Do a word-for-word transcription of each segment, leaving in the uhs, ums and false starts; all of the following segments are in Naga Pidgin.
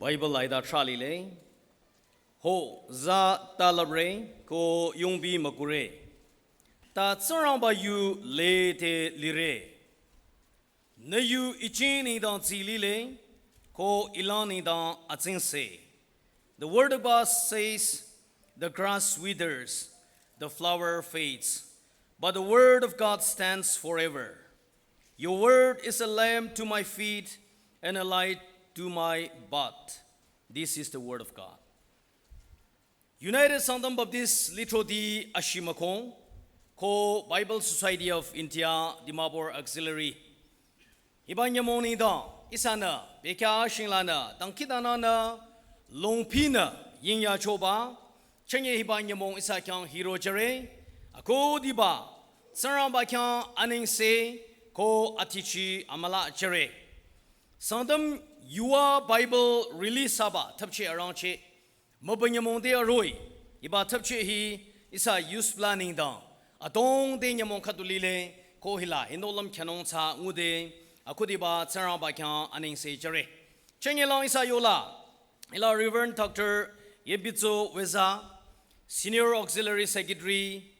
Bible laida trali le. Ho za ta labre ko yungbi makure. Ta tsarang ba yu le te lire. Na yu ichini dan zili le ko ilani dan atsin se. The word of God says, "The grass withers, the flower fades, but the word of God stands forever." Your word is a lamp to my feet and a light to my path. This is the word of God. United Sangtam Baptist Litro di Ashimakong, ko Bible Society of India, Dimapur Auxiliary. Hiba nyamoni da, isana, beka shinglana, tangkidana na, longpina, yinya choba, chanye hiba nyamong isa kyang hiro jare, ako diba, saramba kyang aning se, ko atichi amala jare. Sangtam Yuva Bible release saba, thapche arangche, mabanyamong de aroi, iba thapche hi, isa use planning da, atong de nyamong katulile, ko hila, hinolam kyanong cha ngude, akudiba tsaramba kyang aning se jare. Chanye lang isa yola, ila Reverend Doctor Yebitso Weza, Senior Auxiliary Secretary,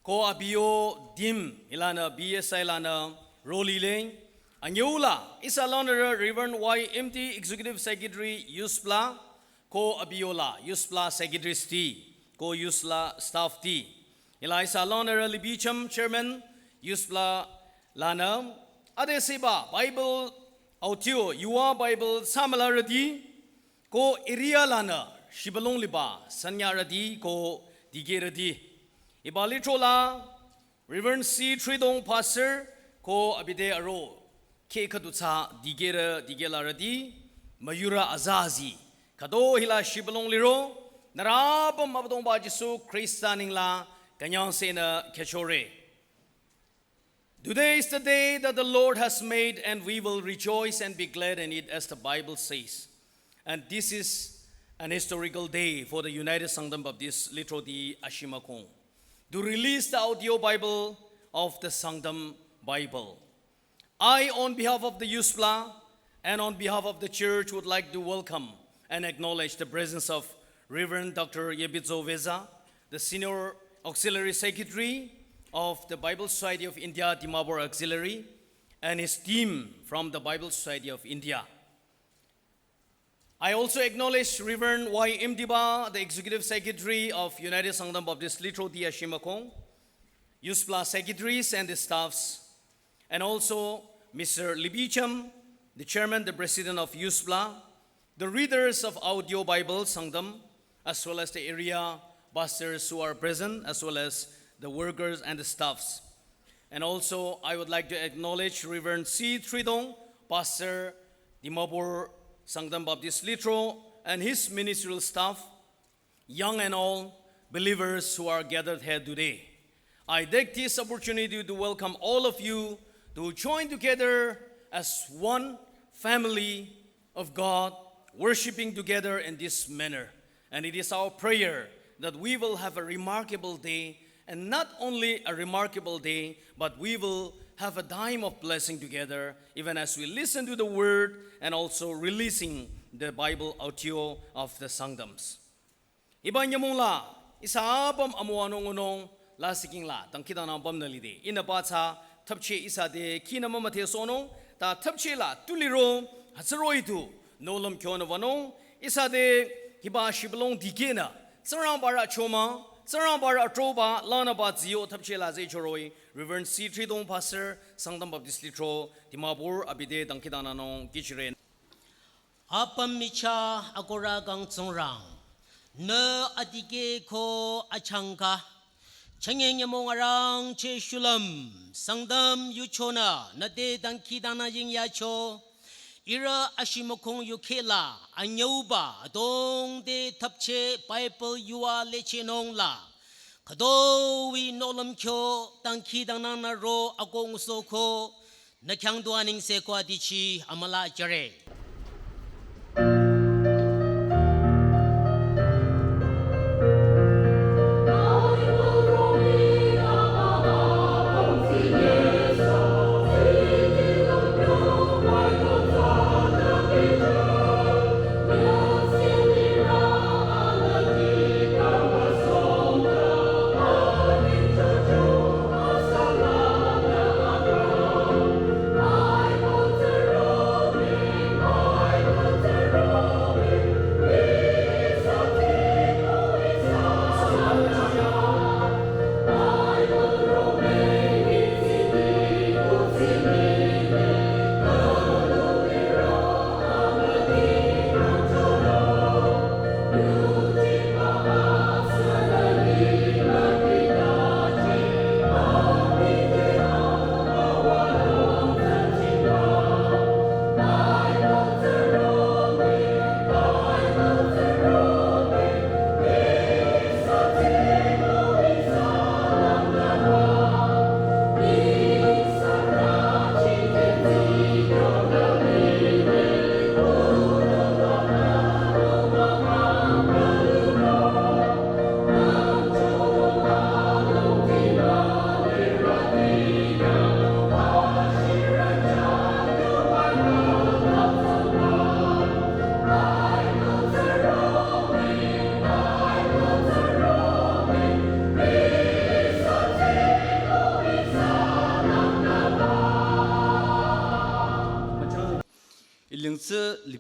ko abio dim ilana B S I lana roli le. Anyula, isa lana Reverend Y M T Executive Secretary Yuspla, ko abiola, Yuspla Secretary sti, ko Yusla Staff ti. Ila isa lana Libicham Chairman, Yuspla lana, ade seba Bible audio, Yuva Bible samala radi, ko area lana, shibalong liba, sanya radi, ko dige radi. Iba litro la, Reverend C Tridong Pastor, ko abide aro, ke kadu cha, dige ra, dige la radi, mayura azazi, kado hila shibalong liro, narabam abdong ba Jisu Krista ningla, kanyang sena kechore. Today is the day that the Lord has made, and we will rejoice and be glad in it, as the Bible says. And this is an historical day for the United Sangtam Baptist Litro di Ashimakong to release the audio Bible of the Sangtam Bible. I, on behalf of the Yuspla, and on behalf of the church, would like to welcome and acknowledge the presence of Reverend Doctor Yebizo Veza, the Senior Auxiliary Secretary of the Bible Society of India, Dimapur Auxiliary, and his team from the Bible Society of India. I also acknowledge Reverend Y M Diba, the Executive Secretary of United Sangtam Baptist Litro Dia Shimakong, Yuspla secretaries and the staffs, and also Mister Libicham, the chairman, the president of Yuspla, the readers of Audio Bible Sangtam, as well as the area pastors who are present, as well as the workers and the staffs. And also, I would like to acknowledge Reverend C Tridong, Pastor, Dimapur Sangtam Baptist Litro, and his ministerial staff, young and old believers who are gathered here today. I take this opportunity to welcome all of you to join together as one family of God, worshiping together in this manner. And it is our prayer that we will have a remarkable day, and not only a remarkable day, but we will have a time of blessing together, even as we listen to the word and also releasing the Bible audio of the Sangtams. Iba nyamung la, isa apam amu anong unong la siking la, tang kita nang pam na lide. Ina pa cha, thapche isa de, kina mama the sonong, ta thapche la, tuliro, hatsaroi tu, no lam kyo na vanong, isa de, hiba shiblong dike na, sarang bara choma, sarang bara troba, lana ba zio, thapche la ze choroi, Reverend C Tridong Pastor, Sangtam Baptist Litro, Dimapur, abide, tang kita nanong, kichire. Apam micha akora gang tsongrang. Ne adike ko achangka. Chenge nyamong arang che shulam. Sangdam yuchona nate dangki dana ying yacho. Ira ashimokong yukela anyauba adong de tapche Bible yua leche nong la. Kadowi nolam kyo dangki dana na ro akong soko. Nakyang dua ning se kwa dichi amala jare.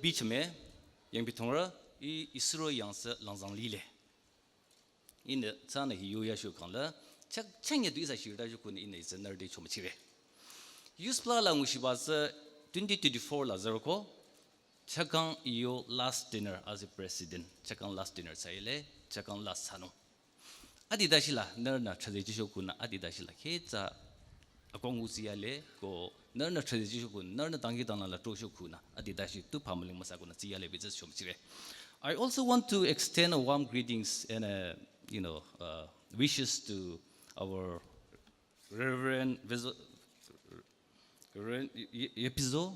Bichame, yang bi thongra, i isuro yang se langzang lile. Ine tsana hi yo ya shu kang la, chak chang ya du isa shi da shu kun ine isa nar de chom chire. Yus pla la ngu shi ba se twenty twenty-four la zero ko, chakang iyo last dinner as a president, chakang last dinner sa ile, chakang last sano. Adi da shi la, nar na chaze chi shu kun na, adi da shi la, ke tsa akong usi ya le, ko nar na chaze chi shu kun, nar na tangi tang la la to shu kun na, adi da shi tu pamaling masa kun na, tsi ya le, bi tsa chom chire. I also want to extend a warm greetings and, uh, you know, uh, wishes to our Reverend Vezo-, Reverend Ye-, Ye-, Yepizo,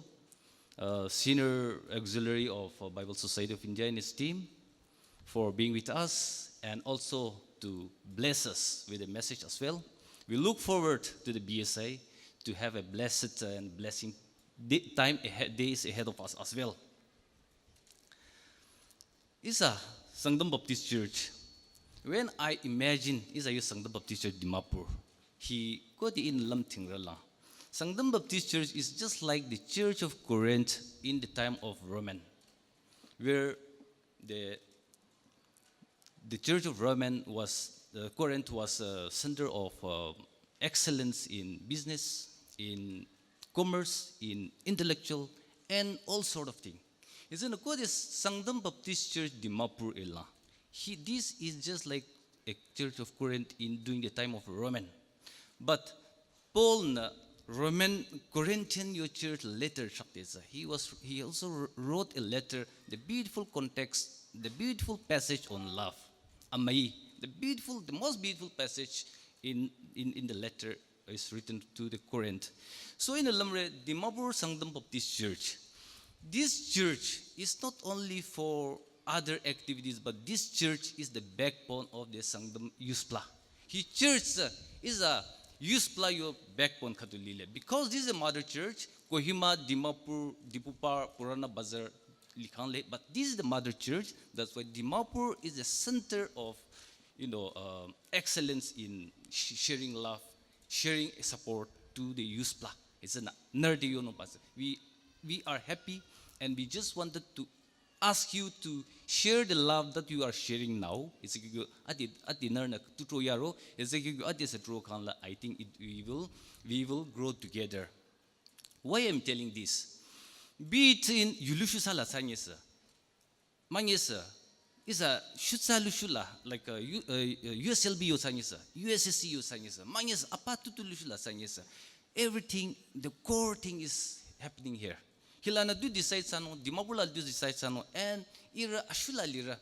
uh, Senior Auxiliary of, uh, Bible Society of India and his team, for being with us and also to bless us with a message as well. We look forward to the B S I to have a blessed and blessing day, time ahead, days ahead of us as well. Isa Sangtam Baptist Church. When I imagine Isa yo Sangtam Baptist Church Dimapur, hi koti in lam thingra la. Sangtam Baptist Church is just like the Church of Corinth in the time of Roman, where the the Church of Roman was, uh, Corinth was a center of, uh, excellence in business, in commerce, in intellectual, and all sort of thing. Isn't it? This Sangtam Baptist Church Dimapur ila. He, this is just like a Church of Corinth in during the time of Roman. But Paul na Roman Corinthian yo church letter chapter sa. He was, he also wr-, wrote a letter, the beautiful context, the beautiful passage on love. Amai, the beautiful, the most beautiful passage in, in, in the letter is written to the Corinth. So in the Lamre, Dimapur Sangtam Baptist Church. This church is not only for other activities, but this church is the backbone of the Sangtam Yuspla. Hi church, uh, is a Yuspla yo backbone khatu lile. Because this is a mother church, Kohima, Dimapur, Dipupar, Purana Bazar, likhan le, but this is the mother church. That's why Dimapur is the center of, you know, uh, excellence in sh-, sharing love, sharing support to the Yuspla. It's a na-, nerdy, you know, but we, we are happy and we just wanted to ask you to share the love that you are sharing now. It's a good, at the, at the nerna to throw yaro, it's a good, at this throw kan la, I think it, we will, we will grow together. Why I'm telling this? Be it in Yulushu Sala Sanyasa, Mangesa, is a Shutsa Lushula, like a U-, uh, U S L B yo Sanyasa, U S S C yo Sanyasa, Mangas Apatutu Lushula Sanyasa. Everything, the core thing is happening here. Hilana do decide sano, Dimapula do decide sano, and ira ashula lira,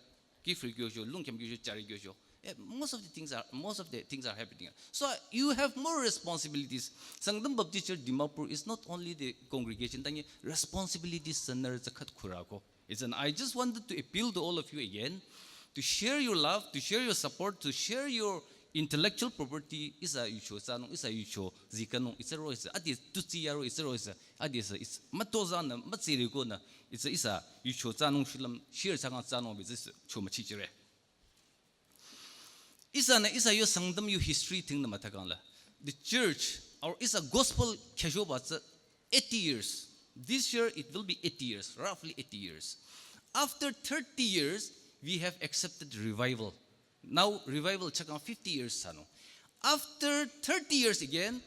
kifri gyosho, lungkem gyosho, chari gyosho. Eh, most of the things are, most of the things are happening. So you have more responsibilities. Sangtam Baptist Church Dimapur is not only the congregation, tangi responsibilities sanar zakat khurako. It's an, I just wanted to appeal to all of you again to share your love, to share your support, to share your intellectual property. Isa yucho sano, isa yucho zikano, isa ro isa, adi tutsi yaro, isa ro isa, adi isa, is matozana, matsirikona, isa, isa yucho sano, shilam, share sanga sano, is cho machichire. Isa na, isa yo Sangtam yo history thing na matakang la. The church, or isa gospel khasho ba sa eighty years. This year it will be eighty years, roughly eighty years. After thirty years, we have accepted revival. Now revival chakang fifty years sano. After thirty years again,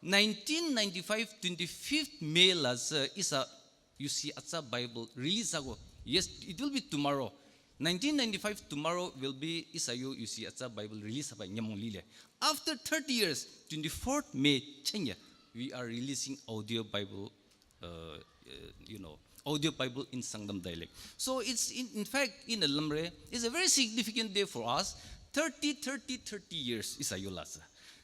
nineteen ninety-five, twenty-fifth May la sa isa you see atsa Bible release ago. Yes, it will be tomorrow. Nineteen ninety-five tomorrow will be isa yo you see atsa Bible release by nyamong lile. After thirty years, twenty-fourth May chenya, we are releasing audio Bible, uh, uh, you know, audio Bible in Sangtam dialect. So it's in, in fact in the Lamre, it's a very significant day for us. Thirty, thirty, thirty years is a yolasa.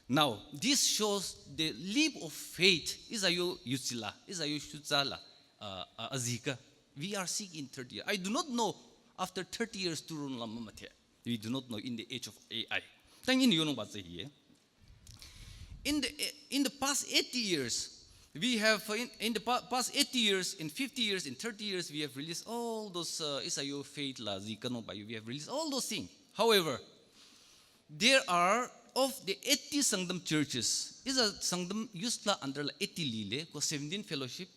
Now this shows the leap of faith is a yo yutsila, is a yo shutsala, uh, uh, azika. We are seeing in thirty years. I do not know after thirty years turun lama mate. We do not know in the age of A I. Tang in yonong ba se hiye. In the, in the past eighty years, we have, uh, in, in the pa-, past eighty years, in fifty years, in thirty years, we have released all those, uh, isa yo faith la zikano ba, we have released all those things. However, there are of the eighty Sangtam churches. Is a Sangtam yusla under la eighty lile ko seventeen fellowship.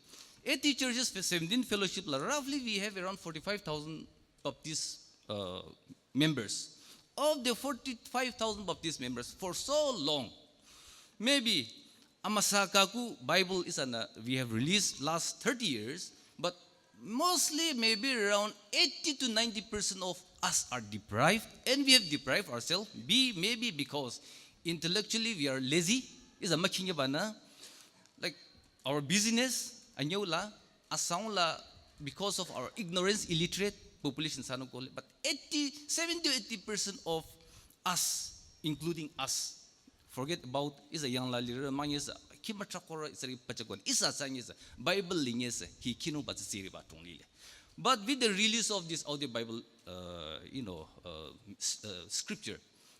eighty churches, seventeen fellowship la, roughly we have around forty-five thousand Baptist uh, members. Of the forty-five thousand Baptist members, for so long, maybe amasa kaku Bible is an, uh, we have released last thirty years, but mostly maybe around eighty to ninety percent of us are deprived, and we have deprived ourselves, be maybe because intellectually we are lazy, is a making bana, like our busyness, anyola, asaula, because of our ignorance, illiterate population sanu kole, but eighty, seventy to eighty percent of us, including us, forget about is a young la lira, mang is a kima chakora is a pachakon, is a sang is a Bible ling is a, he kino but siri ba tong lile. But with the release of this audio Bible, uh, you know, uh, s- uh, scripture,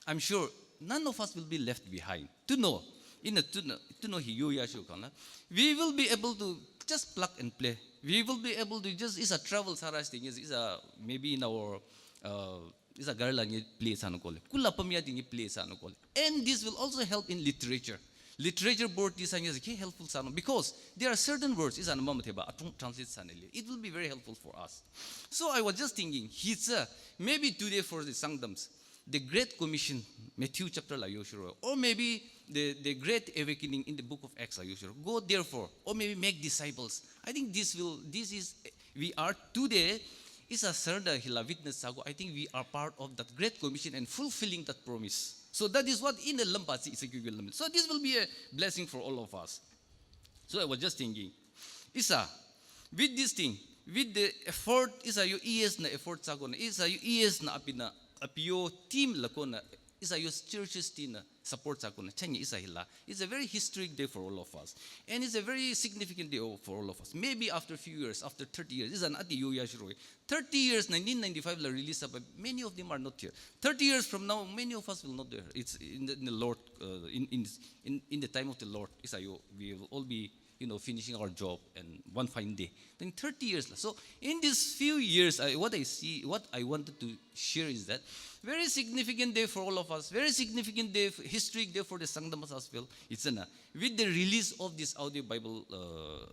I'm sure none of us will be left behind. To know, in a to know, to know he yo ya shu kana, we will be able to just plug and play. We will be able to just, is a travel saras thing is, is a maybe in our uh, is a garla ni play sanu kole. Kula pamia thing play sanu kole. And this will also help in literature. Literature board this is ki helpful sanu, because there are certain words is anuma matheba atung translate sanele. It will be very helpful for us. So I was just thinking, he's a, maybe today for the Sangdams, the Great Commission, Matthew chapter la yoshiro, or maybe the, the Great Awakening in the book of Acts la yoshiro. Go therefore, or maybe make disciples. I think this will, this is, we are today, is a surrender hila witness sago. I think we are part of that Great Commission and fulfilling that promise. So that is what in the lampa si isa ki lampa. So this will be a blessing for all of us. So I was just thinking, isa, with this thing, with the effort, isa yo E S na effort sago na, isa yo E S na apina, apio team lako na, isa yo churches team na support sago na, chanya isa hila. It's a very historic day for all of us. And it's a very significant day o- for all of us. Maybe after a few years, after thirty years, it's an ati yo ya shiro. Thirty years, nineteen ninety-five la release up, many of them are not here. Thirty years from now, many of us will not be here. It's in the, in the Lord, uh, in, in, in, in the time of the Lord, isa yo, we will all be, you know, finishing our job and one fine day. Then thirty years. So in these few years, I, what I see, what I wanted to share is that very significant day for all of us, very significant day, historic day for the Sangdamas as well. It's an, uh, with the release of this audio Bible uh,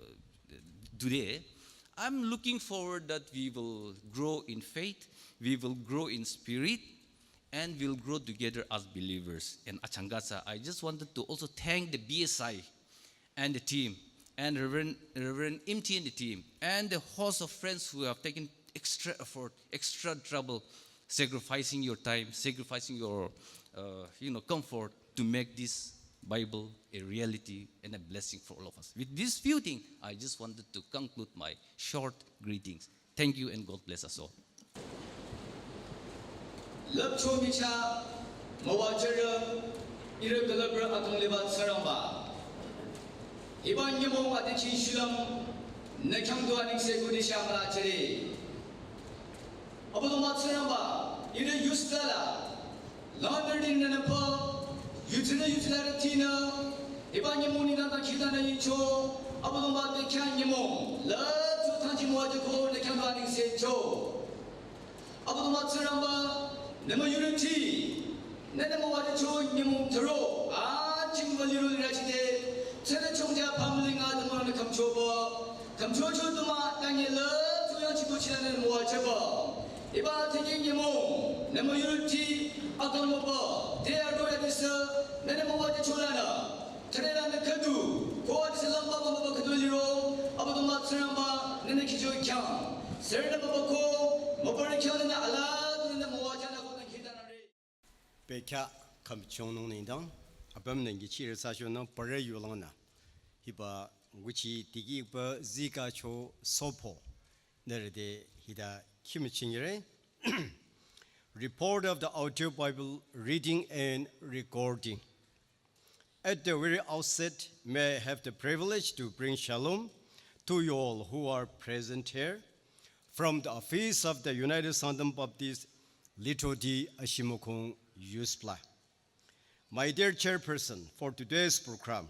today, I'm looking forward that we will grow in faith, we will grow in spirit, and we'll grow together as believers. And Achangasa, I just wanted to also thank the B S I and the team, and Reverend, Reverend Imti and the team, and the host of friends who have taken extra effort, extra trouble, sacrificing your time, sacrificing your, uh, you know, comfort to make this Bible a reality and a blessing for all of us. With this few things, I just wanted to conclude my short greetings. Thank you and God bless us all. Lapcho micha mawajara ira galabra atung lebat saramba. Iban nyamo atichi shulam nakyang duaning se kudisha mala chere. Abuduma saramba ira yustala. Laundry din na pa, yutila yutila tina, iba nyemo ni na kita na yicho, abulumba te kya nyemo, la tu tanji mo ajo ko na kya ba ni se cho. Abulumba tsaramba, na ma yuriti, na na mo ajo cho nyemo taro, a chim ba liru ni rachite, tsara chongja family nga da mo na kam cho ba, kam cho cho tuma, tanye la tu yang chibu china na mo ajo ba. Iba thinking nyemo, nemo yurti, akam mo ba, te ado ya disa, nene mo wa de chola na. Tare na ne kadu, ko wa disa lamba mo ba kadu liro, abu duma tsaramba, nene kijo kyang. Serna mo ba ko, mo ba kyang na ala, nene mo wa jana ko na kita na re. Pekya kam chong nong ni dang, abam nang gi chi re sa cho na, pare yu lang na. Hiba, guchi tigi ba zika cho sopo. Nerede hida kimchingre. Report of the audio Bible reading and recording. At the very outset, may I have the privilege to bring shalom to you all who are present here from the office of the United Sangtam Baptist Little D Ashimokong Youth Supply. My dear chairperson, for today's program,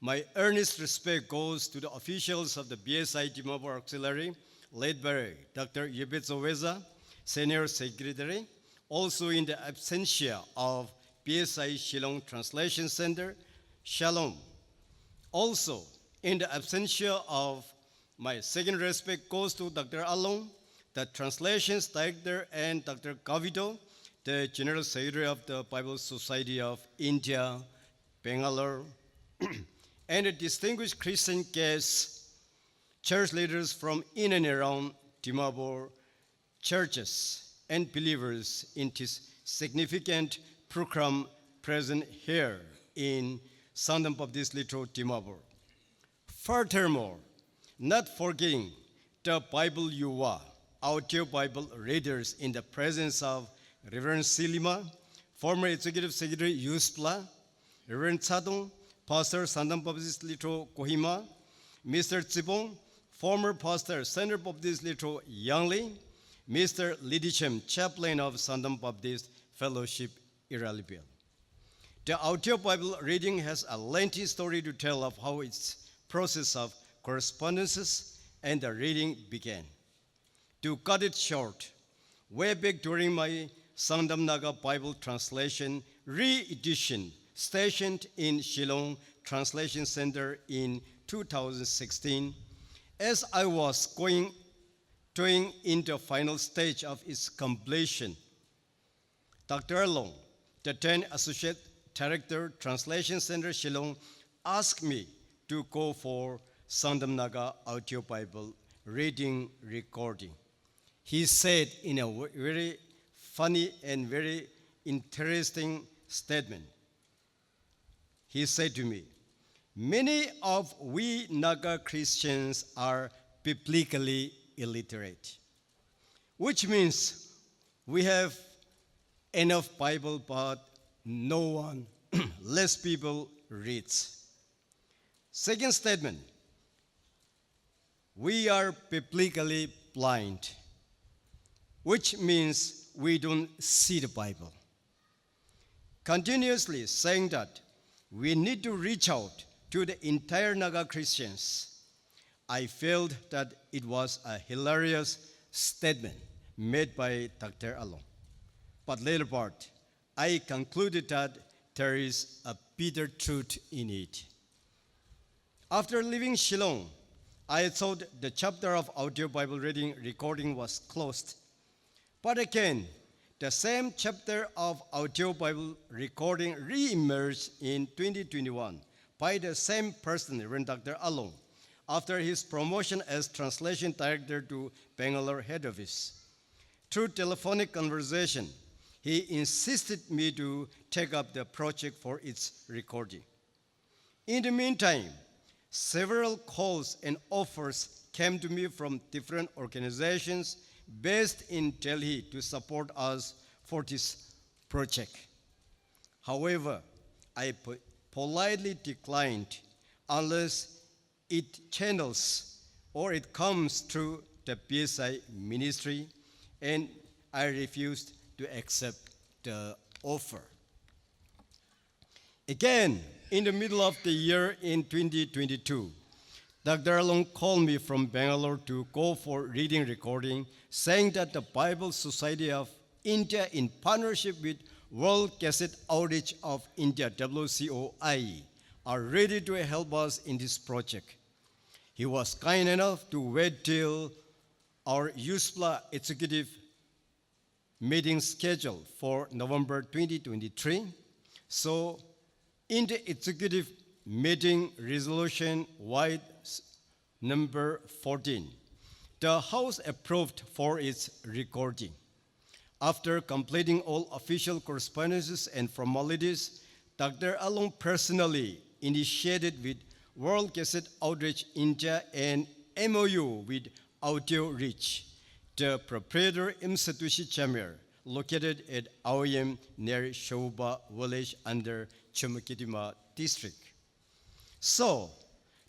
my earnest respect goes to the officials of the B S I Dimapur Auxiliary, led by Doctor Yebet Zoweza, Senior Secretary, also in the absentia of B S I Shillong Translation Center, Shalom. Also, in the absentia of My second respect goes to Doctor Along, the translations director, and Doctor Kavito, the General Secretary of the Bible Society of India, Bangalore, and the distinguished Christian guests, church leaders from in and around Dimapur, churches, and believers in this significant program present here in Sangtam Baptist Litro Dimapur. Furthermore, not forgetting the Bible Yuva, audio Bible readers in the presence of Reverend Silima, former Executive Secretary USBLA, Reverend Chadong, Pastor Sangtam Baptist Litro Kohima, Mister Tsibong, former Pastor Center Baptist Litro Yangli, Mister Lidichem, Chaplain of Sangtam Baptist Fellowship Iralipil. The audio Bible reading has a lengthy story to tell of how its process of correspondences and the reading began. To cut it short, way back during my Sangtam Naga Bible translation re-edition stationed in Shillong Translation Center in two thousand sixteen, as I was going, going in the final stage of its completion, Doctor Long, the then Associate Director, Translation Center Shillong, asked me to go for Sangtam Naga audio Bible reading recording. He said in a ve-, very funny and very interesting statement. He said to me, "Many of we Naga Christians are biblically illiterate, which means we have enough Bible, but no one, less people reads." Second statement, "We are biblically blind, which means we don't see the Bible." Continuously saying that we need to reach out to the entire Naga Christians, I felt that it was a hilarious statement made by Doctor Along. But later part, I concluded that there is a bitter truth in it. After leaving Shillong, I thought the chapter of audio Bible reading recording was closed. But again, the same chapter of audio Bible recording re-emerged in twenty twenty-one by the same person, Reverend Doctor Along, after his promotion as translation director to Bangalore head office. Through telephonic conversation, he insisted me to take up the project for its recording. In the meantime, several calls and offers came to me from different organizations based in Delhi to support us for this project. However, I po-, politely declined unless it channels or it comes through the B S I ministry, and I refused to accept the offer. Again, in the middle of the year in twenty twenty-two, Doctor Along called me from Bangalore to go for reading recording, saying that the Bible Society of India, in partnership with World Cassette Outreach of India, W C O I E, are ready to help us in this project. He was kind enough to wait till our USBLA executive meeting scheduled for November twenty twenty-three. So, in the executive meeting resolution Y number fourteen, the House approved for its recording. After completing all official correspondences and formalities, Doctor Along personally initiated with World Cassette Outreach India and M O U with Audio Reach, the proprietor in Satoshi Chamir, located at Aoyim near Shoba village under Chumukedima district. So,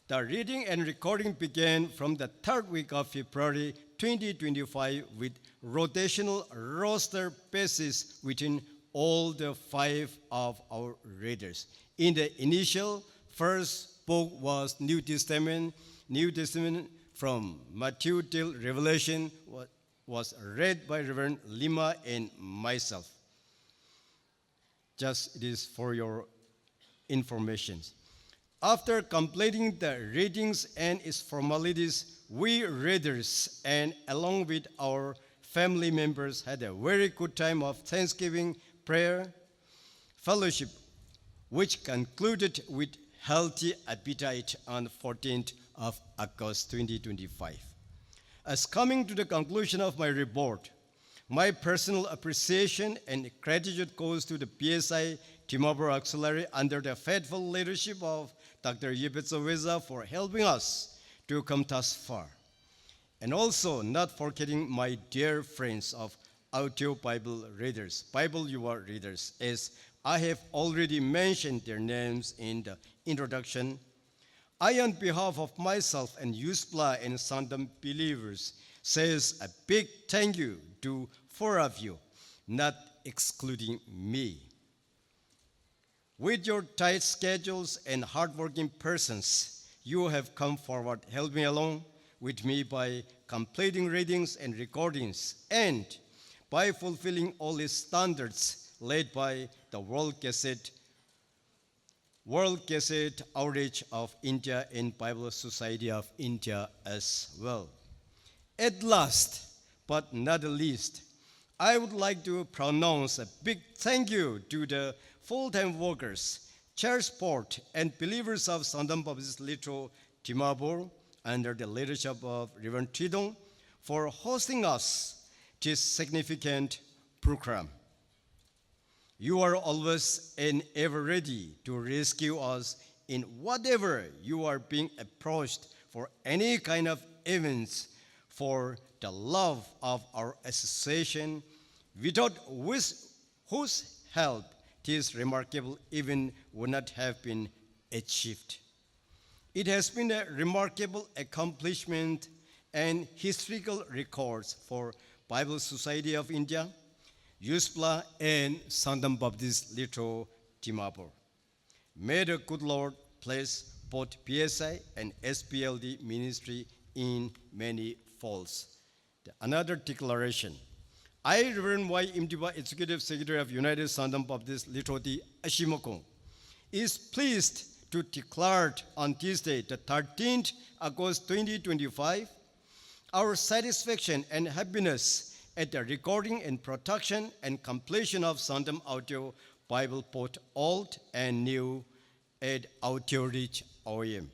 the reading and recording began from the third week of February twenty twenty-five with rotational roster basis within all the five of our readers. In the initial, first book was New Testament, New Testament from Matthew till Revelation wa-, was read by Reverend Lima and myself. Just it is for your information. After completing the readings and its formalities, we readers and along with our family members had a very good time of Thanksgiving prayer fellowship, which concluded with healthy appetite on fourteenth of August twenty twenty-five. As coming to the conclusion of my report, my personal appreciation and gratitude goes to the P S I Dimapur Auxiliary under the faithful leadership of Doctor Yepetso Weza for helping us to come thus far. And also not forgetting my dear friends of audio Bible readers, Bible Yuva readers, as I have already mentioned their names in the introduction. I, on behalf of myself and Yuspla and Sangtam believers, says a big thank you to four of you, not excluding me. With your tight schedules and hardworking persons, you have come forward helping along with me by completing readings and recordings and by fulfilling all the standards laid by the World Gazette, World Gazette Outreach of India and Bible Society of India as well. At last, but not the least, I would like to pronounce a big thank you to the full-time workers, church board, and believers of Sangtam Baptist Lithro Dimapur under the leadership of Reverend Tridong for hosting us this significant program. You are always and ever ready to rescue us in whatever you are being approached for any kind of events, for the love of our association, without which, whose help this remarkable event would not have been achieved. It has been a remarkable accomplishment and historical records for Bible Society of India, Yuspla, and Sangtam Baptist Lithro Dimapur. May the good Lord bless both P S I and S B L D ministry in many folds. Another declaration. I, Reverend Y. Imtiba, Executive Secretary of United Sangtam Baptist Lithro Ti Ashimokong, is pleased to declare on Tuesday, the thirteenth August twenty twenty-five, our satisfaction and happiness at the recording and production and completion of Sangtam Audio Bible, both old and new, at Audio Reach O M.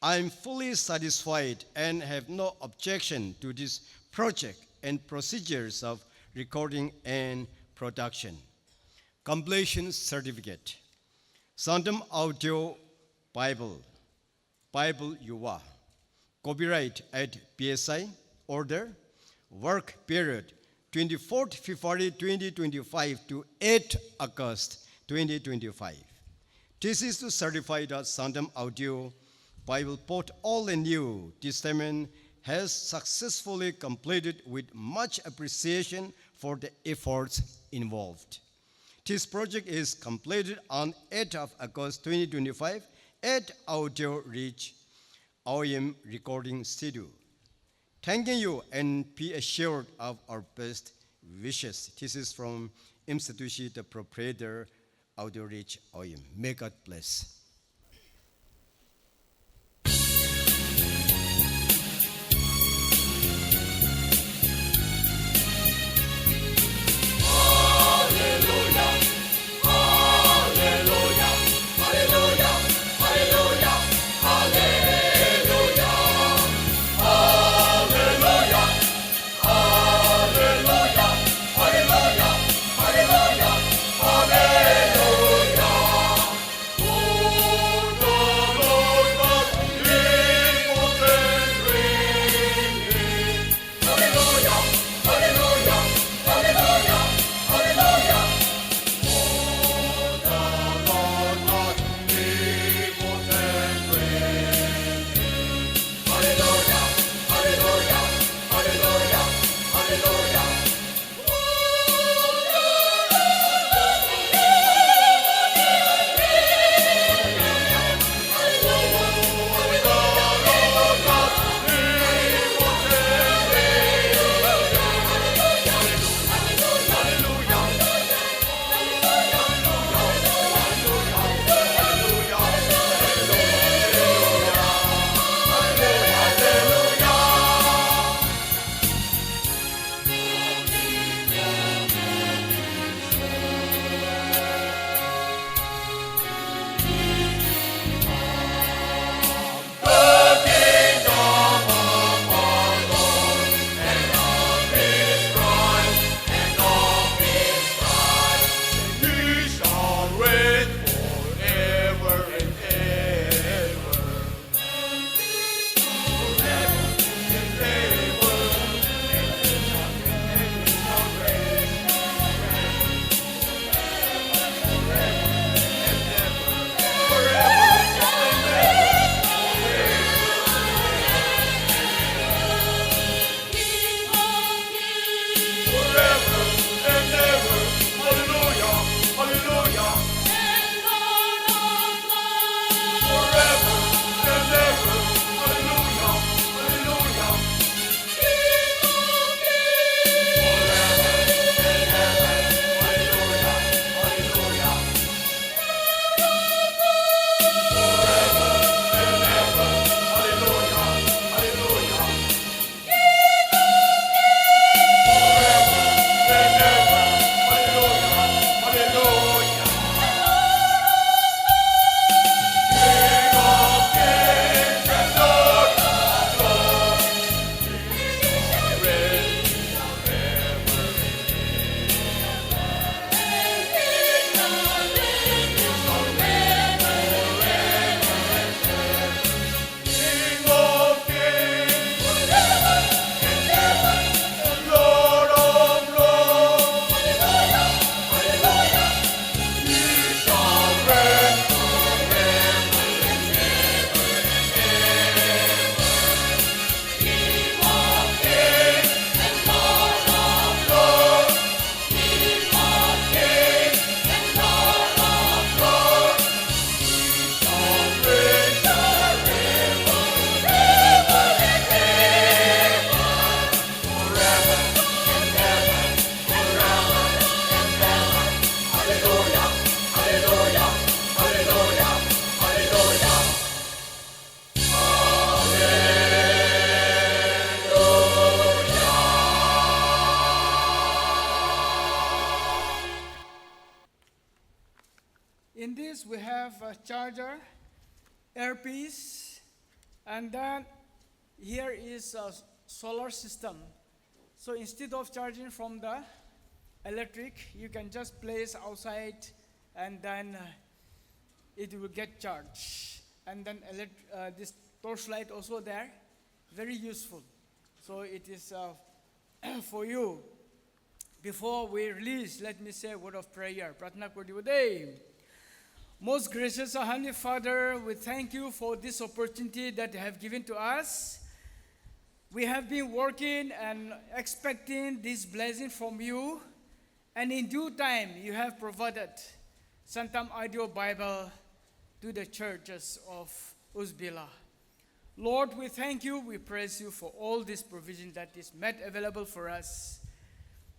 I am fully satisfied and have no objection to this project and procedures of recording and production. Completion certificate. Sangtam Audio Bible, Bible Yuva. Copyright at P S I, order, work period twenty-fourth February twenty twenty-five to eighth August twenty twenty-five. This is to certify that Sangtam Audio Bible, both Old and New Testament, has successfully completed with much appreciation for the efforts involved. This project is completed on eighth of August twenty twenty-five at Audio Reach O M Recording Studio. Thanking you and be assured of our best wishes. This is from Im Satoshi, the proprietor, Audio Reach O M. May God bless. In this, we have a charger, earpiece, and then here is a solar system. So instead of charging from the electric, you can just place outside and then uh, it will get charged. And then elect- uh, this torchlight also there, very useful. So it is uh, for you. Before we release, let me say a word of prayer. Pratna kuri dibo dei. Most gracious Heavenly Father, we thank you for this opportunity that you have given to us. We have been working and expecting this blessing from you, and in due time, you have provided Santam Audio Bible to the churches of Uzbila. Lord, we thank you, we praise you for all this provision that is made available for us.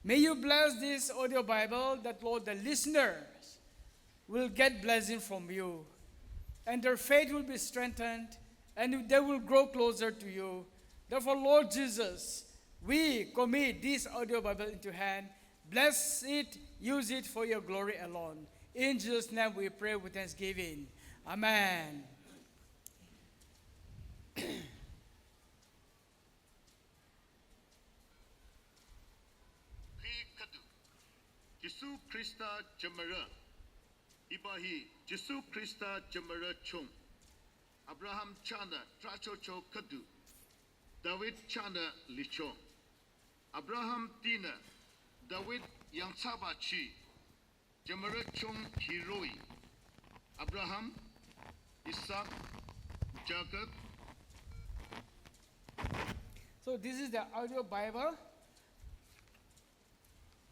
May you bless this audio Bible that, Lord, the listeners will get blessing from you, and their faith will be strengthened, and they will grow closer to you. Therefore, Lord Jesus, we commit this audio Bible into hand. Bless it, use it for your glory alone. In Jesus' name we pray with thanksgiving. Amen. Kadu. Jisu Krista jamara. Ibahi Jisu Krista jamara chong. Abraham chana trachocho kadu. David chana licho. Abraham tina. David yang saba chi. Jamara chong hiroi. Abraham, Isaac, Jacob. So this is the audio Bible.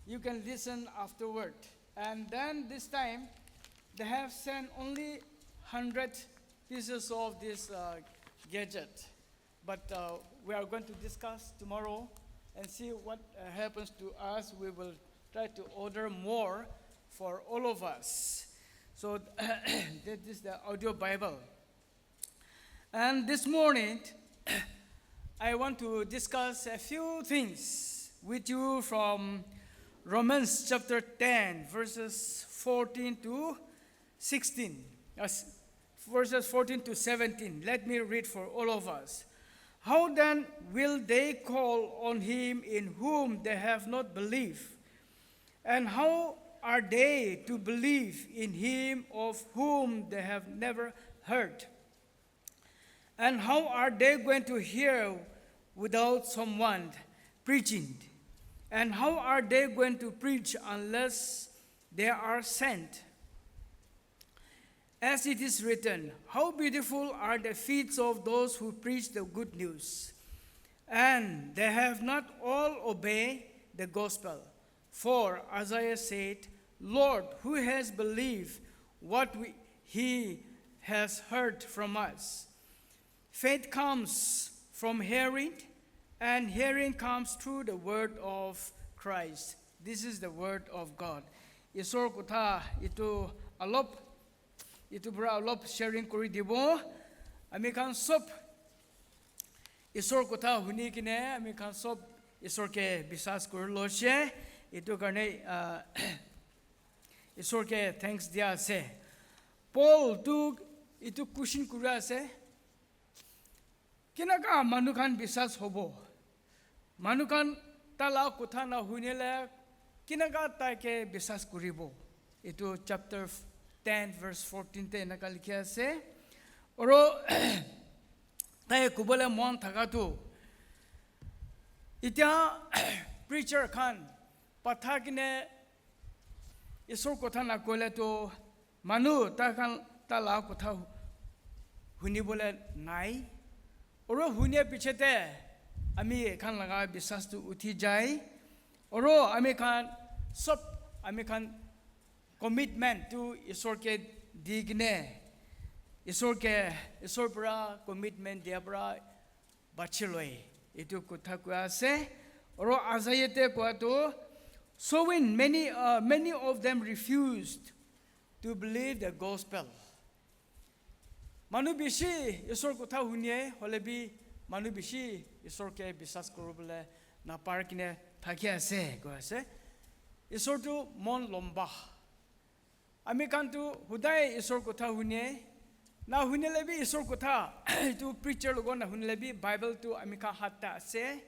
You can listen afterward. And then this time, they have sent only hundred pieces of this uh, gadget. But uh, we are going to discuss tomorrow and see what uh, happens to us. We will try to order more for all of us. So that is the audio Bible. And this morning, I want to discuss a few things with you from Romans chapter ten, verses fourteen to sixteen. Uh, verses fourteen to seventeen. Let me read for all of us. How then will they call on him in whom they have not believed? And how are they to believe in him of whom they have never heard? And how are they going to hear without someone preaching? And how are they going to preach unless they are sent? As it is written, how beautiful are the feet of those who preach the good news, and they have not all obeyed the gospel. For Isaiah said, Lord, who has believed what we, he has heard from us? Faith comes from hearing, and hearing comes through the word of Christ. This is the word of God. Isor kotha itu alop, itu pura alop sharing kuri dibo. Ami khan sob Isor kotha huni kine ami khan sob Isor ke biswas kuri lo she. Itu karne uh, Isor ke thanks dia ase. Paul tu itu question kuri ase. Kinaka manu khan biswas hobo? Manu khan tala kotha na hunile kinaka tai ke biswas kuribo? Itu chapter ten verse fourteen te enaka likhi ase. Oro tai kubole mon thaka tu, itya preacher khan patha kine Isor kotha na koile tu manu ta khan ta la kotha hunibole nai. Oro hunia pichete ami khan laga biswas tu uthi jai. Oro ami khan sob ami khan commitment tu Isor ke di kine, Isor ke, Isor pura commitment dia pura bachi loi. Itu kotha koi ase. Oro Isaiah te koa tu, so when many, uh, many of them refused to believe the gospel. Manu bishi Isor kotha hunie, hole bi manu bishi Isor ke biswas kuribole napar kine thaki ase, koi ase. Isor tu mon lomba. Ami khan tu hudai Isor kotha hune, na hunile bi Isor kotha, itu preacher logo na hunile bi Bible tu ami khan hat ta ase.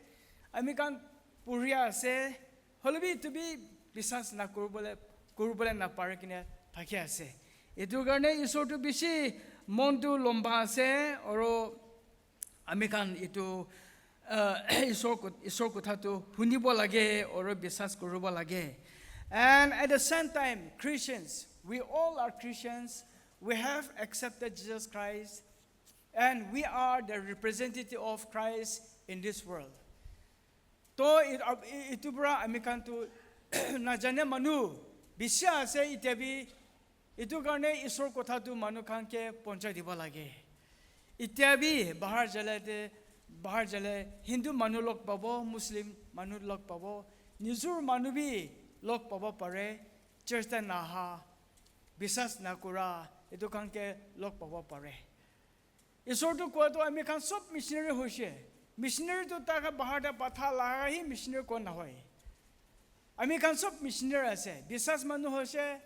Ami khan puria ase, hoile bi itu bi bisas na kuribole, kuribole na pari kine thaki ase. Itu karne Isor tu bishi mon tu lomba ase, oro ami khan itu, uh, Isor kot-, Isor kotha tu hunibo lage, oro bisas kuribo lage. And at the same time, Christians, we all are Christians, we have accepted Jesus Christ, and we are the representative of Christ in this world. To i-, ab-, i-, itu pura ami khan tu najane manu bishi ase, itya bi itu karne Isor kotha tu manu khan ke ponchai dibo lage. Itya bi bahar jale te, bahar jale Hindu manu log pabo, Muslim manu log pabo, nijor manu bi log pabo pare, church te naha, bisas nakura, itu khan ke log pabo pare. Isor tu koa tu ami khan sob missionary hoise. Missionary tu taka bahar te patha laga hi missionary kon na hoi. Ami khan sob missionary ase. Bisas manu hoise,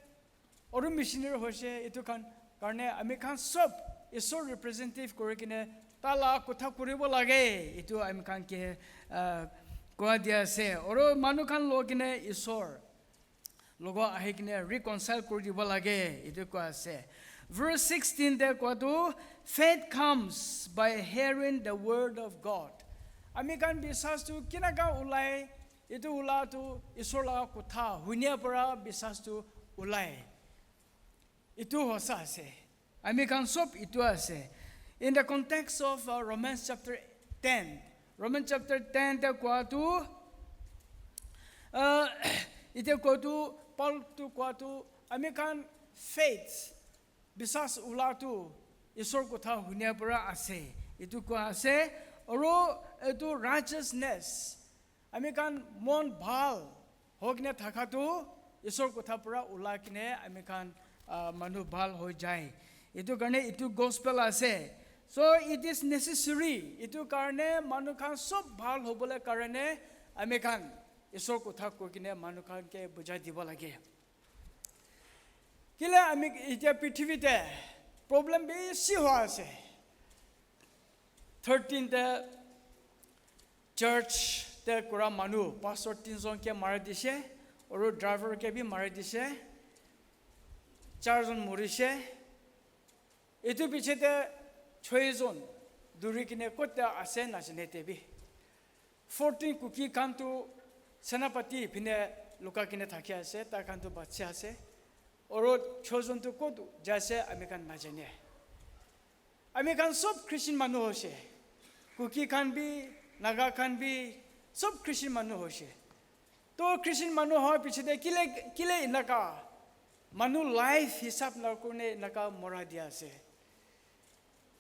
oru missionary hoise, itu khan karne ami khan sob Isor representative kori kine tala kotha kuribo lage. Itu ami khan ke, ah, koa dia ase. Oru manu khan lo kine Isor logo ahi kine reconcile kuri dibo lage, itu koa ase. Verse sixteen te koa tu, "Faith comes by hearing the word of God." Ami khan bisas tu kinaka ulai, itu ula tu Isor laga kotha hunia para bisas tu ulai. Itu hosa ase. Ami khan sob itu ase. In the context of, uh, Romans chapter ten, Romans chapter ten te koa tu, uh, ite koa tu, Paul tu koa tu, ami khan faith, bisas ula tu, Isor kotha hunia para ase. Itu koa ase, oro itu righteousness, ami khan mon bhal hoi kine thaka tu Isor kotha pura ulai kine ami khan, ah, manu bhal hoi jai. Itu karne itu gospel ase. So it is necessary. Itu karne manu khan sob bhal hobole karne ami khan Isor kotha koi kine manu khan ke bujai dibo lage. Kile ami itya prithibi te problem bishi hoi ase. Thirteen te church te kura manu, pastor tinjon ke mari dise, aru driver ke bi mari dise, charjon morise. Etu piche te choijon duri kine kote ase najane te bi. Fourteen Kuki khan tu Senapati phine luka kine thaki ase, tai khan tu bachi ase. Oro choijon tu kot jaise ami khan najane. Ami khan sob Christian manu hoise. Kuki khan bi, Naga khan bi, sob Christian manu hoise. To Christian manu hoa piche te kile, kile enaka manu life hisab na kurne enaka mora dia ase.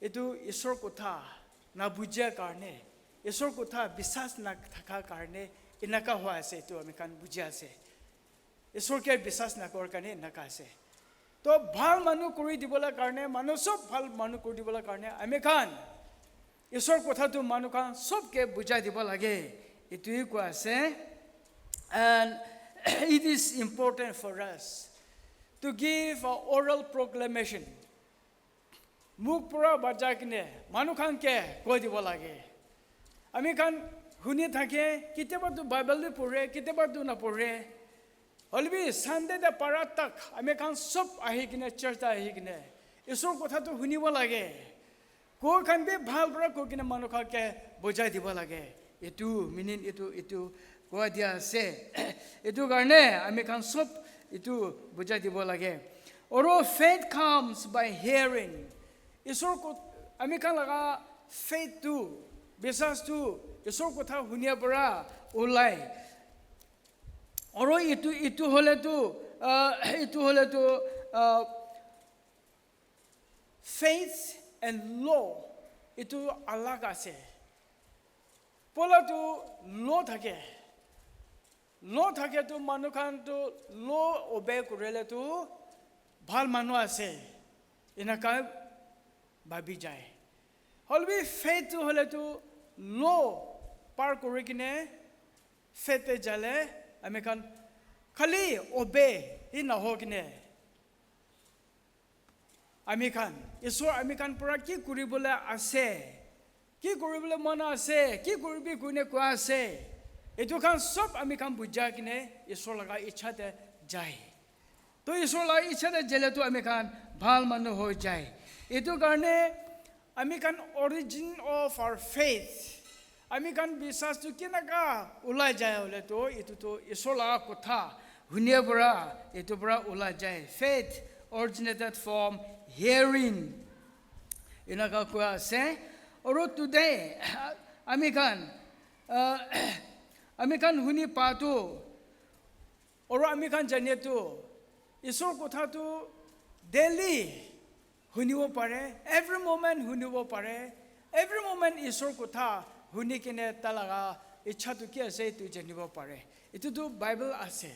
Etu Isor kotha na bujia karne, Isor kotha bisas na thaka karne enaka hoa ase, etu ami khan buji ase. Isor ke bisas na kor karne enaka ase. To bhal manu kuri dibola karne, manu sob bhal manu kuri dibola karne, ami khan Isor kotha tu manu khan sob ke bujai dibo lage. Etu hi koa ase. And it is important for us to give a oral proclamation. Muk pura bajai kine manu khan ke koi dibo lage. Ami khan huni thake, kitiaba tu Bible bi pore, kitiaba tu na pore. Hoilebi Sunday te para tak ami khan sob ahi kine, church te ahi kine Isor kotha tu hunibo lage. Ko khan bi bhal para koi kine manu khan ke bujai dibo lage. Etu meaning etu, etu koa dia ase. Etu karne ami khan sob etu bujai dibo lage. Oro faith comes by hearing. Isor ko, ami khan laga faith tu, bisas tu, Isor kotha hunia para ulai. Oro etu, etu hole tu, ah, etu hole tu, ah, faith and law etu alag ase. Poila tu law thake. Law thake tu manu khan tu law obey kurele tu bhal manu ase. Enaka bhabi jai. Hoilebi faith tu hole tu law par kuri kine faith te jale ami khan khali obey hi na ho kine Ami khan, Isor ami khan para ki kuribole ase, ki kuribole mon ase, ki kuribi koine koa ase, etu khan sob ami khan bujai kene Isor laga ichha te jai. To Isor laga ichha te jele tu ami khan bhal manu hoi jai. Etu karne ami khan origin of our faith, ami khan biswas tu kinaka ulai jai hole to, etu to Isor laga kotha hunia para, etu para ulai jai. Faith originated from hearing. Enaka koa ase. Aru today, ami khan, uh, ami khan huni pa tu, aru ami khan jane tu, Isor kotha tu daily hunibo pare, every moment hunibo pare, every moment Isor kotha huni kene talaga ichha tu ki ase tu janibo pare. Etu tu Bible ase.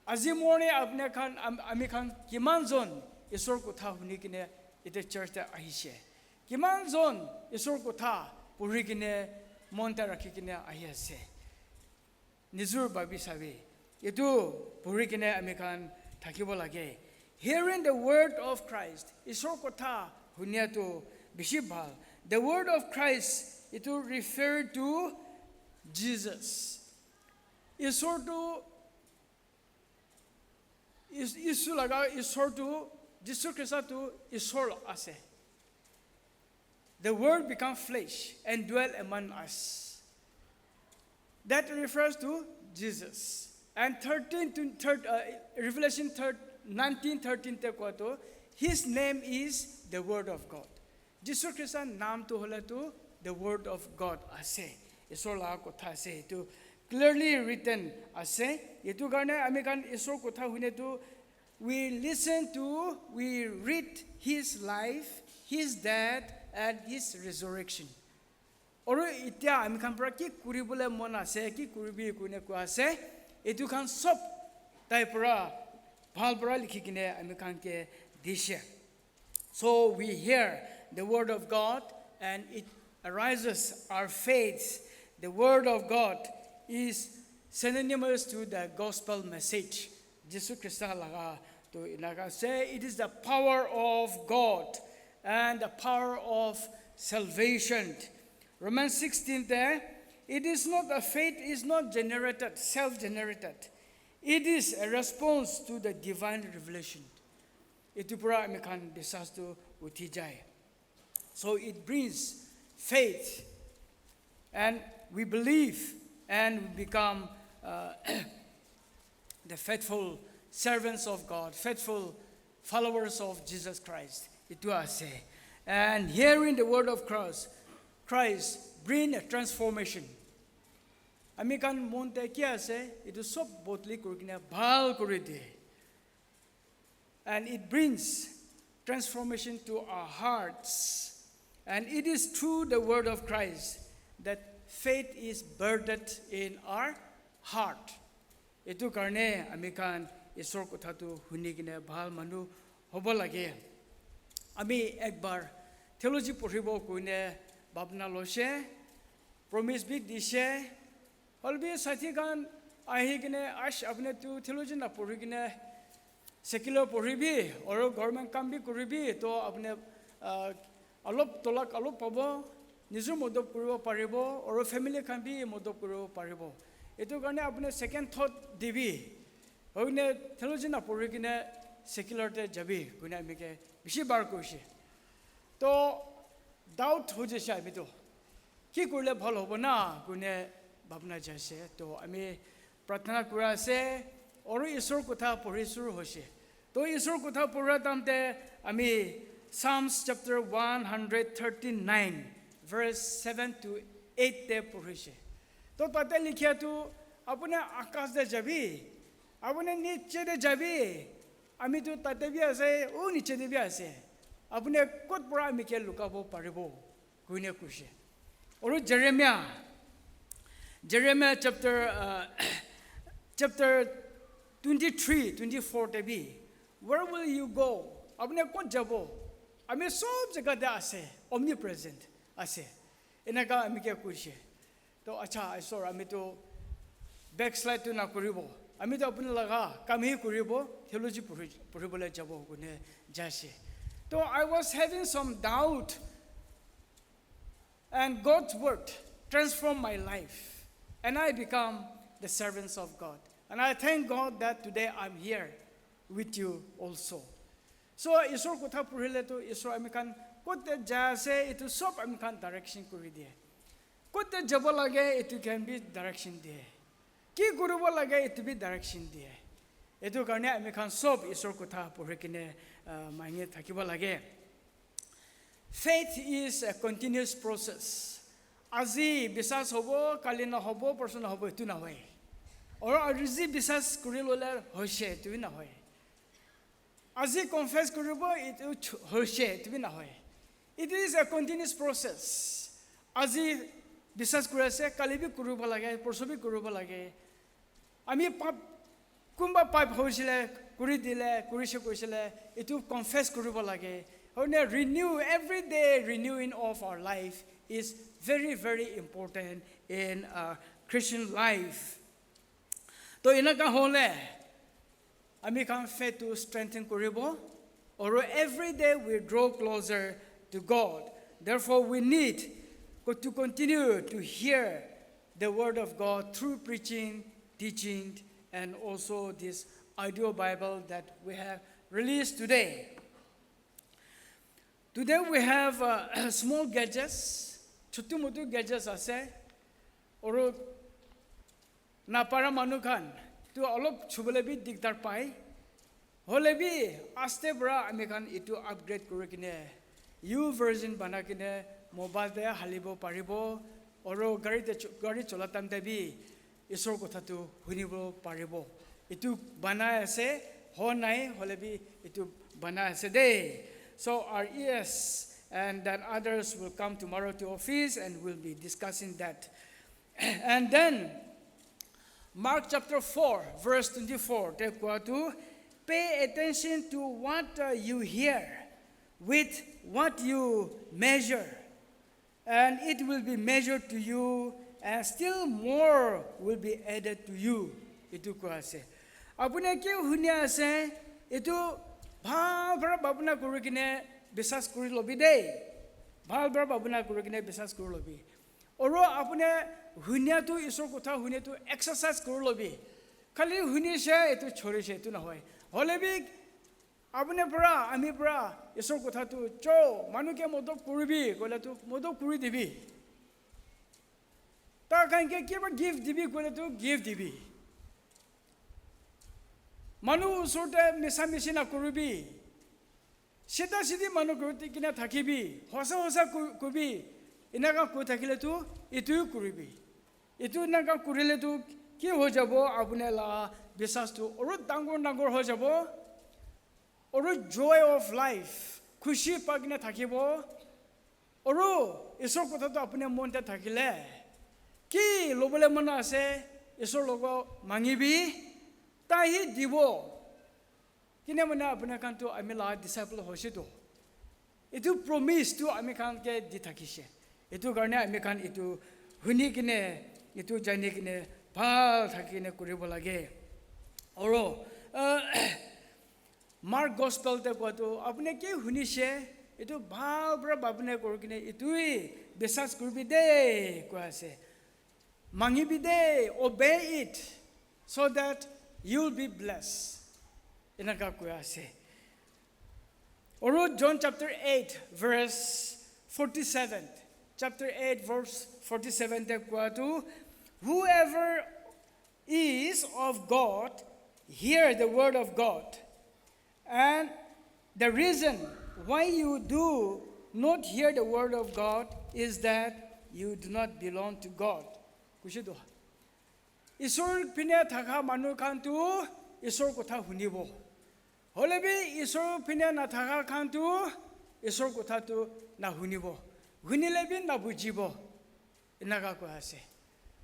Aji morning apne khan, am-, ami khan kiman jon Isor kotha huni kene ite church te ahishe? Kiman jon Isor kotha puri kene mon te rakhi kene ahi ase? Nijor bhabi sabi, etu puri kene ami khan thakibo lage. Hearing the word of Christ, Isor kotha hunia tu bishi bhal. The word of Christ, etu refer to Jesus. Isor tu, Is-, Isu laga Isor tu, Jisu Krista tu Isor ase. The word become flesh and dwell among us. That refers to Jesus. And thirteen to third, uh, Revelation third, nineteen thirteen te koa tu, his name is the word of God. Jisu Krista naam tu hole tu the word of God ase. Isor laga kotha ase. Etu clearly written ase. Etu karne ami khan Isor kotha hune tu, we listen to, we read his life, his death, and his resurrection. Aru itya ami khan para ki kuribole mon ase, ki kuribi koine koa ase, etu khan sob tai para, bhal para likhi kene ami khan ke dishe. So we hear the word of God and it arises our faith. The word of God is synonymous to the gospel message. Jisu Krista laga tu enaka ase, it is the power of God and the power of salvation. Romans sixteen there, it is not, the faith is not generated, self-generated. It is a response to the divine revelation. Etu para ami khan biswas tu uthi jai. So it brings faith, and we believe, and we become, uh, the faithful servants of God, faithful followers of Jesus Christ. Etu ase. And hearing the word of Christ, Christ bring a transformation. Ami khan mon te ki ase, etu sob bodli kuri kene bhal kuri de. And it brings transformation to our hearts. And it is through the word of Christ that faith is birthed in our heart. Etu karne ami khan Isor kotha tu huni kene bhal manu hobo lage. Ami ekbar theology poribo koine bhabna loise, promise bi dise, hoilebi sathi khan ahi kene, "Ash, apni tu theology na pori kene secular poribi, oro government kam bi koribi, to apni, ah, alop tolak alop pabo, nijor modot koribo paribo, oro family khan bi modot koribo paribo. Etu karne apni second thought dibi, hoine theology na pori kene secular te jabi," koine ami ke bishi bar koise. To doubt ho jaise ami to. Ki korile bhal hobo na, koine bhabna jaise. To ami pratna kura ase, aru Isor kotha pori shuru hoise. To Isor kotha pora time te ami Psalms chapter one hundred thirty-nine, verse seven to eight te porise. To tate likhia tu, "Apuni akas te jabi, apuni niche te jabi." Ami tu tate bi ase, u niche te bi ase. Apuni kot pora ami ke lukabo paribo? Koine koise. Aru Jeremiah, Jeremiah chapter, uh, chapter twenty-three, twenty-four te bi, "Where will you go?" Apuni kot jabo? Ami sob jaga te ase, omnipresent ase. Enaka ami ke koise. To, "Acha, Isor, ami to backslide to na koribo. Ami to apuni laga kam hi koribo, theology pori-, poribole jabo," koine jaise. Though I was having some doubt, and God's word transformed my life, and I become the servants of God. And I thank God that today I'm here with you also. So, Isor kotha purhile to Isor ami khan kote ja ase, itu sob ami khan direction kuri diye. Kote jabo lage, itu khan bi direction diye. Ki kuribo lage, itu bi direction diye. Itu karne ami khan sob Isor kotha purhi kene, ah, mangi thakibo lage. Faith is a continuous process. Aji bisas hobo, kali na hobo, porsu na hobo, itu na hoy. Oro aji bisas kuri lole hoise, itu na hoy. Aji confess kuribo, itu ch-, hoise, itu na hoy. It is a continuous process. Aji bisas kuri ase, kali bi kuribo lage, porsu bi kuribo lage. Ami pap, kunba pap hoisile, kuri dile, kurise koisile, itu confess kuribo lage. Hoine renew, every day renewing of our life is very, very important in our Christian life. To enaka hole, ami khan faith to strengthen kuribo, or every day we draw closer to God. Therefore, we need co-, to continue to hear the word of God through preaching, teaching, and also this audio Bible that we have released today. Today we have, uh, small gadgets, chutu mutu gadgets ase, oro napara manu khan tu olop chubole bi dikdar pai. Hole bi aste para ami khan itu upgrade kuri kene, U version bana kene mobile te halibo paribo, oro gari te chu-, gari chola time te bi Isor kotha tu hunibo paribo. Itu banai ase, ho nai, hole bi itu banai ase de. So our E S and then others will come tomorrow to office and we'll be discussing that. And then, Mark chapter four, verse twenty-four, te kua tu, "Pay attention to what, uh, you hear, with what you measure, and it will be measured to you, and still more will be added to you." Itu kua ase. Apuni ki huni ase, itu bhal para bhabna kuri kene bisas kuri lobi de. Bhal para bhabna kuri kene bisas kuri lobi. Oro apuni hunia tu Isor kotha hunia tu exercise kuri lobi. Khali huni she itu chori she itu na hoy. Hole bi apuni para, ami para Isor kotha tu cho, manu ke modot kuribi, koile tu modot kuri dibi. Ta khan ke kiba gift dibi, koile tu gift dibi. Manu usor te misa misi na kuribi. Sida sidi manu kuri kina thakibi, hosa hosa ku-, kubi, enaka koi thakile tu itu kuribi. Itu enaka kurile tu ki hoi jabo, apuni la bisas tu oro dangor dangor hoi jabo, oro joy of life, khushi pa kina thakibo, oro Isor kotha tu apuni mon te thakile, ki lobole mon ase, Isor logo mangibi, tai hi dibo. Kine mane apuni khan tu ami la disciple hoise tu. Itu promise tu ami khan ke di thakise. Itu karne ami khan itu huni kine, itu jani kine, bhal thaki kine kuribo lage. Oro, ah, Mark Gospel te kua tu, apuni ki hunise, itu bhal para bhabna kuri kine, itu hi bisas kuribi de, kua ase. Mangibi de, obey it, so that you'll be blessed. Enaka koi ase. Oro John chapter eight, verse forty-seven. Chapter eight, verse forty-seven te kua tu, "Whoever is of God, hear the word of God." And the reason why you do not hear the word of God is that you do not belong to God. Kushi tu. Isor phine thaka manu khan tu Isor kotha hunibo. Hole bi Isor phine na thaka khan tu Isor kotha tu na hunibo. Hunile bi na bujibo. Enaka koi ase.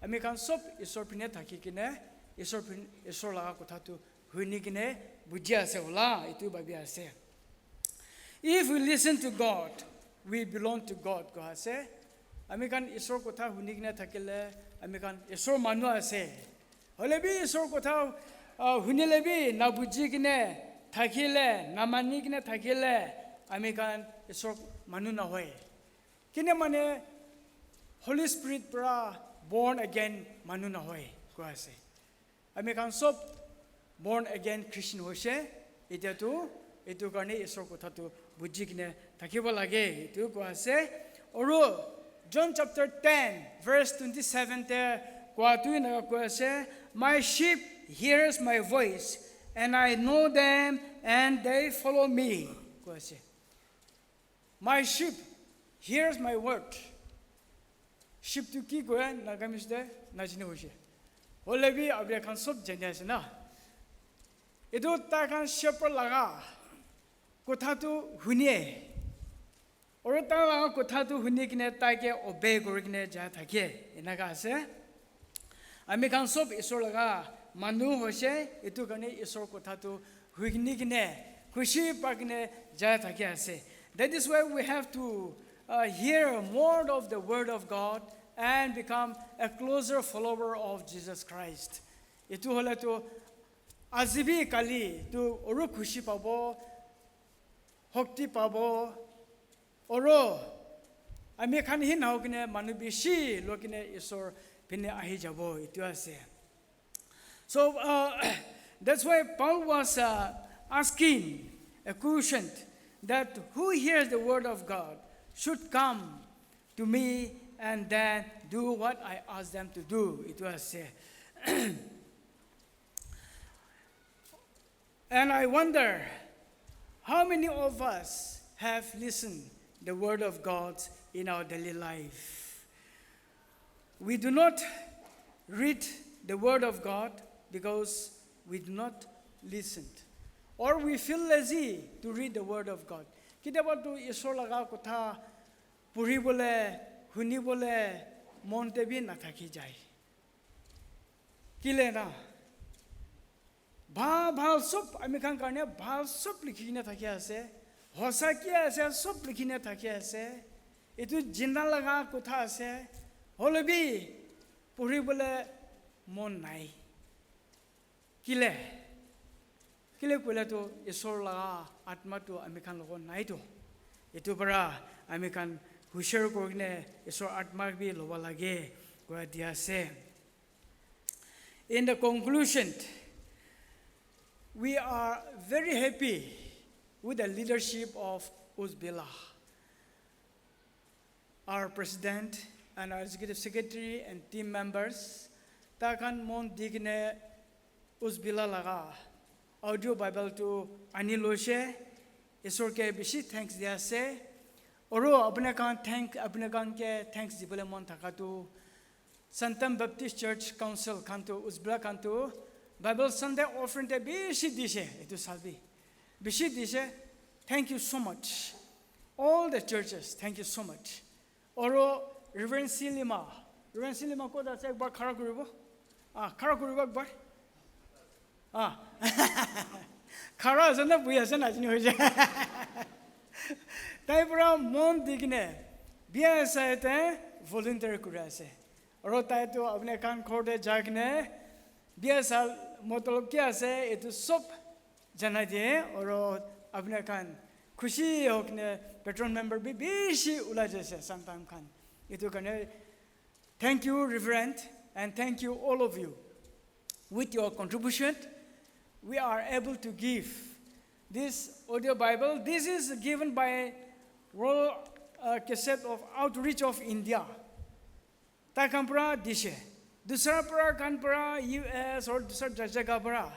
Ami khan sob Isor phine thaki kine, Isor phin-, Isor laga kotha tu huni kine buji ase hola, itu bhabi ase. If we listen to God, we belong to God, koi ase. Ami khan Isor kotha huni kine thakile, ami khan Isor manu ase. Hole bi Isor kotha, ah, hunile bi na buji kine thakile, na mani kine thakile, Ami khan Isor manu nahoi. Kine mane Holy Spirit pra born again manu nahoi, koi ase. Ami khan sob born again Christian hoise. Etia tu, etu karne Isor kotha tu buji kine thakibo lage, etu koi ase. Aru John chapter ten, verse twenty-seven te koi tu enaka koi ase, "My sheep hears my voice, and I know them, and they follow me," koi ase. "My sheep hears my word." Sheep tu ki koi, Nagamese te najine hoise. Hoile bi apni khan sob jani ase na. Etu tai khan shepherd laga kotha tu hunie. Aru tai laga kotha tu huni kine tai ke obey kuri kine jai thake. Enaka ase. Ami khan sob Isor laga manu hoise, etu karne Isor kotha tu hui kine kine khushi pa kine jai thaki ase. That is why we have to uh, hear more of the word of God and become a closer follower of Jesus Christ. Etu hole tu aji bi kali tu aru khushi pabo, shakti pabo, aru ami khan hi nahoi kine manu bishi loi kine Isor pine ahi jabo, etu ase. So uh, that's why Paul was uh, asking a question that who hears the word of God should come to me and then do what I ask them to do. Etu ase. And I wonder how many of us have listened the word of God in our daily life. We do not read the word of God because we do not listen, or we feel lazy to read the word of God. Kitiaba tu Isor laga kotha puribole, hunibole mon te bi nathaki jai. Kile na? Bhal bhal sob ami khan karne bhal sob likhi kine thaki ase. Hosa ki ase, sob likhi kine thaki ase. Etu jinda laga kotha ase. Hole bi puribole mon nai. Kile? Kile koile tu Isor laga atma tu ami khan logot nai tu. Etu para ami khan hushar kuri kine Isor atma bi loba lage koi dia ase. In the conclusion, we are very happy with the leadership of Uzbila. Our president and our executive secretary and team members, tai khan mon di kine Uzbila laga audio Bible tu ani loise. Isor ke bishi thanks dia ase. Aru apni khan thank, apni khan ke thanks dibole mon thaka tu Santam Baptist Church Council khan tu, Uzbila khan tu Bible Sunday offering te bishi dise, etu sal bi bishi dise. Thank you so much. All the churches, thank you so much. Oro Reverend Silima, Reverend Silima kot ase, ekbar khara kuribo. Ah, khara kuribo ekbar. Ah. Khara ase na, buhi ase na, jini hoise. Tai pura mon di kine biya ase, te volunteer kuri ase. Aro tai tu apni khan ghor te jai kine biya sa matlab ki ase, etu sob janai diye. Aro apni khan khushi hoi kine patron member bi bishi ulai jaise sometime khan. Etu karne thank you, Reverend, and thank you, all of you. With your contribution, we are able to give this audio Bible. This is given by World uh, Cassette of Outreach of India. Tai khan para dise. Dusra para khan para U S or dusra jaga para.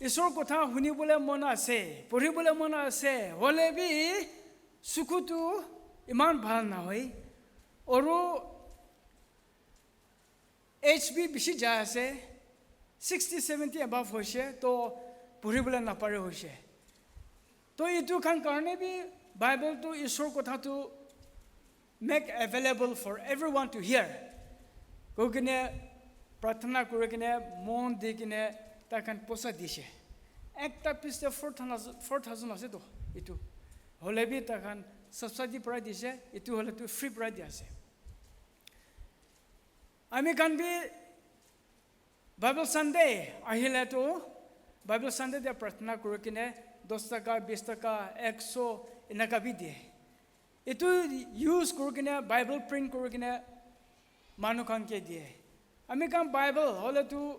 Isor kotha hunibole mon ase, puribole mon ase, hole bi suku tu iman bhal nahoi. Oro H P bishi jai ase, sixty, seventy above hoise, to puribole napare hoise. To etu khan karne bi Bible tu Isor kotha tu make available for everyone to hear. Koi kine prarthana kuri kine mon di kine tai khan poisa dise. Ekta piece te four thousand, four thousand ase to etu. Hole bi tai khan subsidy para dise, etu hole tu free para di ase. Ami khan bi Bible Sunday ahile tu Bible Sunday te prarthana kuri kine dos taka, bis taka, ekso, enaka bi die. Etu use kuri kena, Bible print kuri kena manu khan ke die. Ami khan Bible hoile tu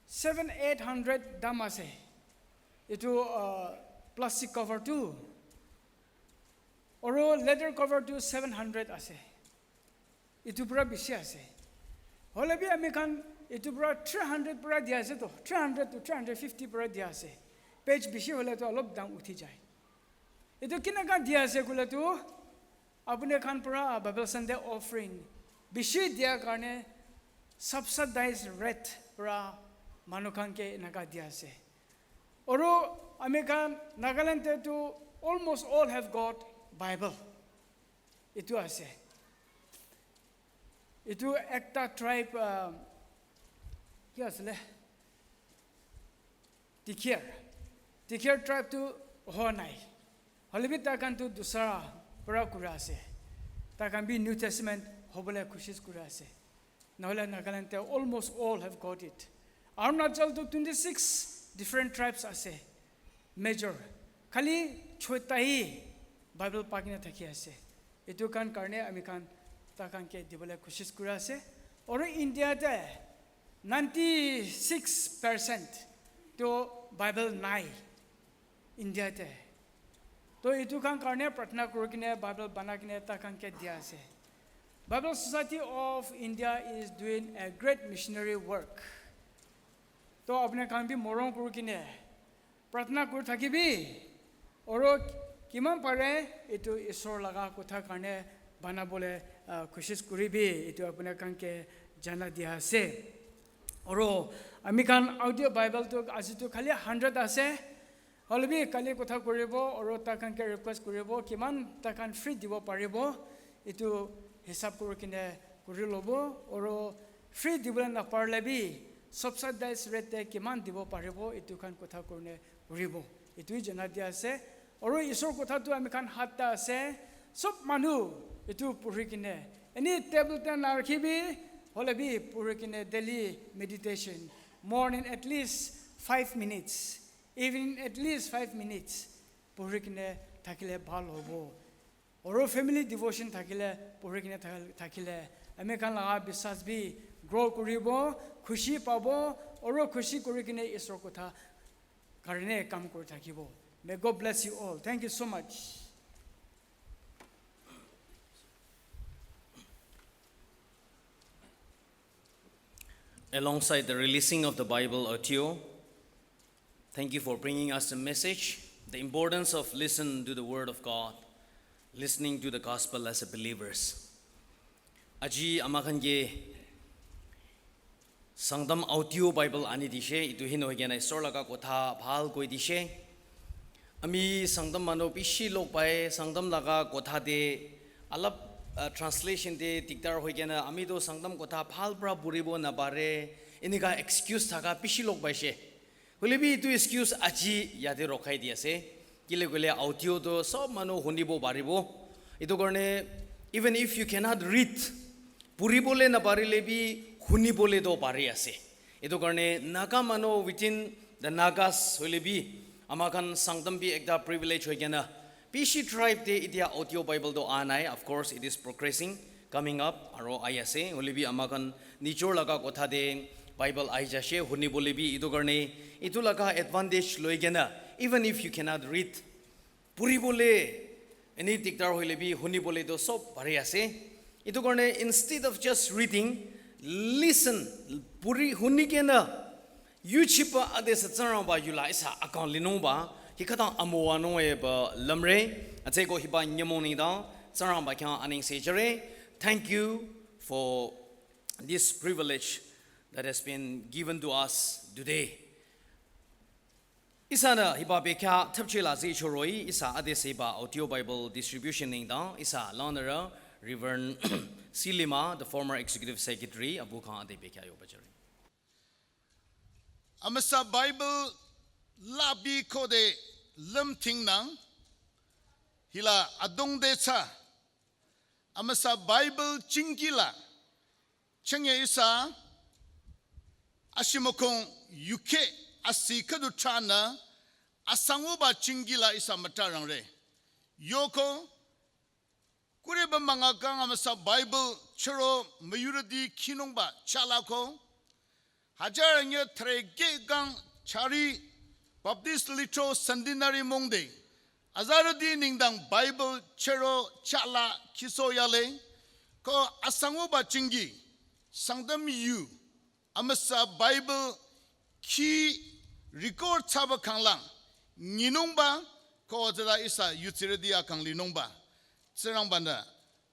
seven eight hundred dam ase. Etu uh, plastic cover tu. Oro leather cover tu seven hundred ase. Etu pura bishi ase. Hoile bi ami khan etu pura three hundred pura dia ase to, three hundred to three hundred fifty pura dia ase. Page bishi hoile to olop dam uthi jai. Etu kinaka dia ase koile tu, apuni khan pura Bible Sunday offering bishi dia karne subsidized rate pura manu khan ke enaka dia ase. Oro ami khan Nagaland te tu almost all have got Bible. Etu ase. Etu ekta tribe, uh, ki asile? Tikhir. Tikhir tribe tu hoa nai. Hoile bi tai khan tu dusra pura kura ase. Tai khan bi New Testament hobole koshish kura ase. Nahole Nagaland te almost all have got it. Arunachal tu twenty six different tribes ase. Major. Khali choita hi Bible pa kena thaki ase. Etu khan karne ami khan tai khan ke dibole koshish kura ase. Aru India te ninety six percent to Bible nai India te. To etu khan karne pratna kuri kena Bible bana kena tai khan ke dia ase. Bible Society of India is doing a great missionary work. To apni khan bi morom kuri kena pratna kuri thakibi. Oro kiman pare etu Isor laga kotha karne banabole, ah, koshish kuribi. Etu apni khan ke jana dia ase. Oro ami khan audio Bible tu aji tu khali hundred ase. Hoile bi kali kotha kuribo, oro tai khan ke request kuribo, kiman tai khan free dibo paribo, etu hisab kuri kene kuri lobo, oro free dibole naparle bi subsidized rate te kiman dibo paribo, etu khan kotha kurine kuribo. Etu hi jana dia ase. Oro Isor kotha tu ami khan hath te ase. Sob manu etu puri kene, any table te narakhibi, hoile bi puri kene daily meditation, morning at least five minutes. Even at least five minutes puri kene thakile bhal hobo. Oro family devotion thakile, puri kene thak- thakile, ami khan laga biswas bi grow kuribo, khushi pabo, oro khushi kuri kene Isor kotha karine kam kuri thakibo. May God bless you all. Thank you so much. Alongside the releasing of the Bible audio, thank you for bringing us the message, the importance of listen to the word of God, listening to the gospel as a believers. Aji ama khan ke Sangtam audio Bible ani dishe, itu hin hoi kena Isor laga kotha bhal koi dishe. Ami Sangtam manu bishi log pai, Sangtam laga kotha te alap, ah, translation te dikdar hoi kena, ami to Sangtam kotha bhal pra puribo napare, enika excuse thaka bishi log paishe. Hoile bi itu excuse aji yate rokhai di ase. Kile koile audio to sob manu hunibo paribo. Itu karne, even if you cannot read, puribole naparile bi hunibole to pari ase. Itu karne Naga manu within the Nagas hoile bi ama khan Sangtam bi ekta privilege hoi kena bishi tribe te itia audio Bible to ah nai. Of course, it is progressing, coming up, aro ai ase. Hoile bi ama khan nijor laga kotha te Bible ai jashe, hunibole bi itu karne itu laga advantage loi kena, even if you cannot read, puribole eni dikdar hoile bi hunibole to sob pari ase. Itu karne instead of just reading, listen, puri huni kena yuchipa ade sa tsarang ba yula isa akang linung ba, hikata amowa nung e ba lamre, atse ko hiba nyamong ni da, tsarang ba kya aning se jare. Thank you for this privilege that has been given to us today. Isa na hiba bekya thapche la zi choroi, isa ade se ba audio Bible distribution ning da, isa lanara Reverend Silima, the former executive secretary, abu khan ade bekya yo bajare. Amasa Bible labi kode lemting nang hila adong de cha. Amasa Bible chingkila chengya isa ashimokong yuke asi kadu chana Asangu ba chingi la isa matarang re. Yoko, kure ba manga kang amasa Bible chero mayuradi kinung ba chala ko. Hajar anya thre ge gang chari Baptist Litro Centenary mongde. Azaradi ningdang Bible chero chala kiso yale. Ko asangu ba chingi. Sangdam yu. Amasa Bible ki record saba kanglang. Nginung ba ko zada isa yutsiradi akang linung ba. Tsirang banda.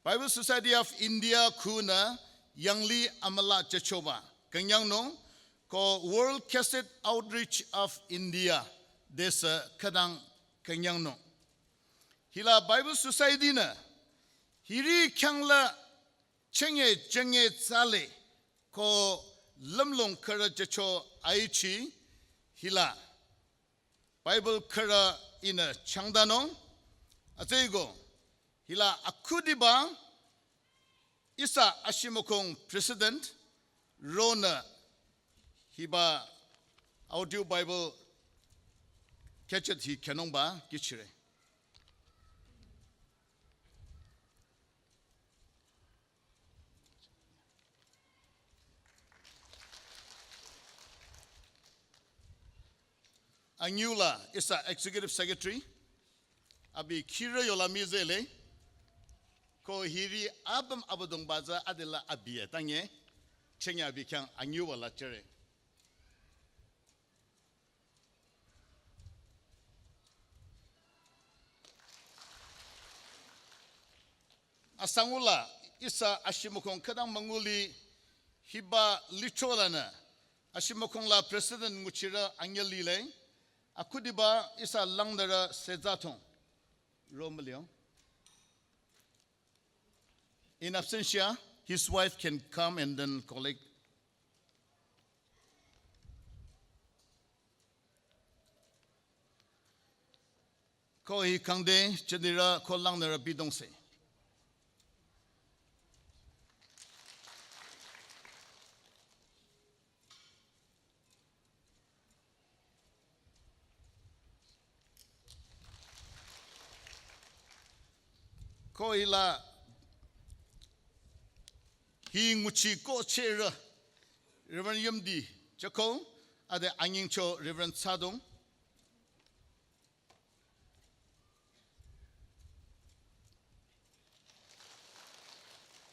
Bible Society of India kuna yangli amala chechoba. Kanyang no ko World Cassette Outreach of India desa kadang kanyang no. Hila Bible Society na hiri kyangla chenge chenge tsale ko lamlong kara checho aichi hila Bible kara ina changdano. Ateigo hila akudiba isa ashimokong president rona hiba audio Bible kechet hi kenongba kichire. Angiula isa executive secretary. Abi kira yola mizele. Ko hiri abam abadong baza adela abi tange. Chenya abi kyang angiu wala chere. Asangula isa ashimokong kadang manguli hiba lichola na. Ashimokong la president nguchira angeli le. Akudiba isa langdara sezatong. Romalion. In absentia, his wife can come and then collect. Ko hi kangde chedira ko langnara bidong se. Ko ila hi nguchi ko chera Reverend Yamdi Chako ade anging cho Reverend Sadong.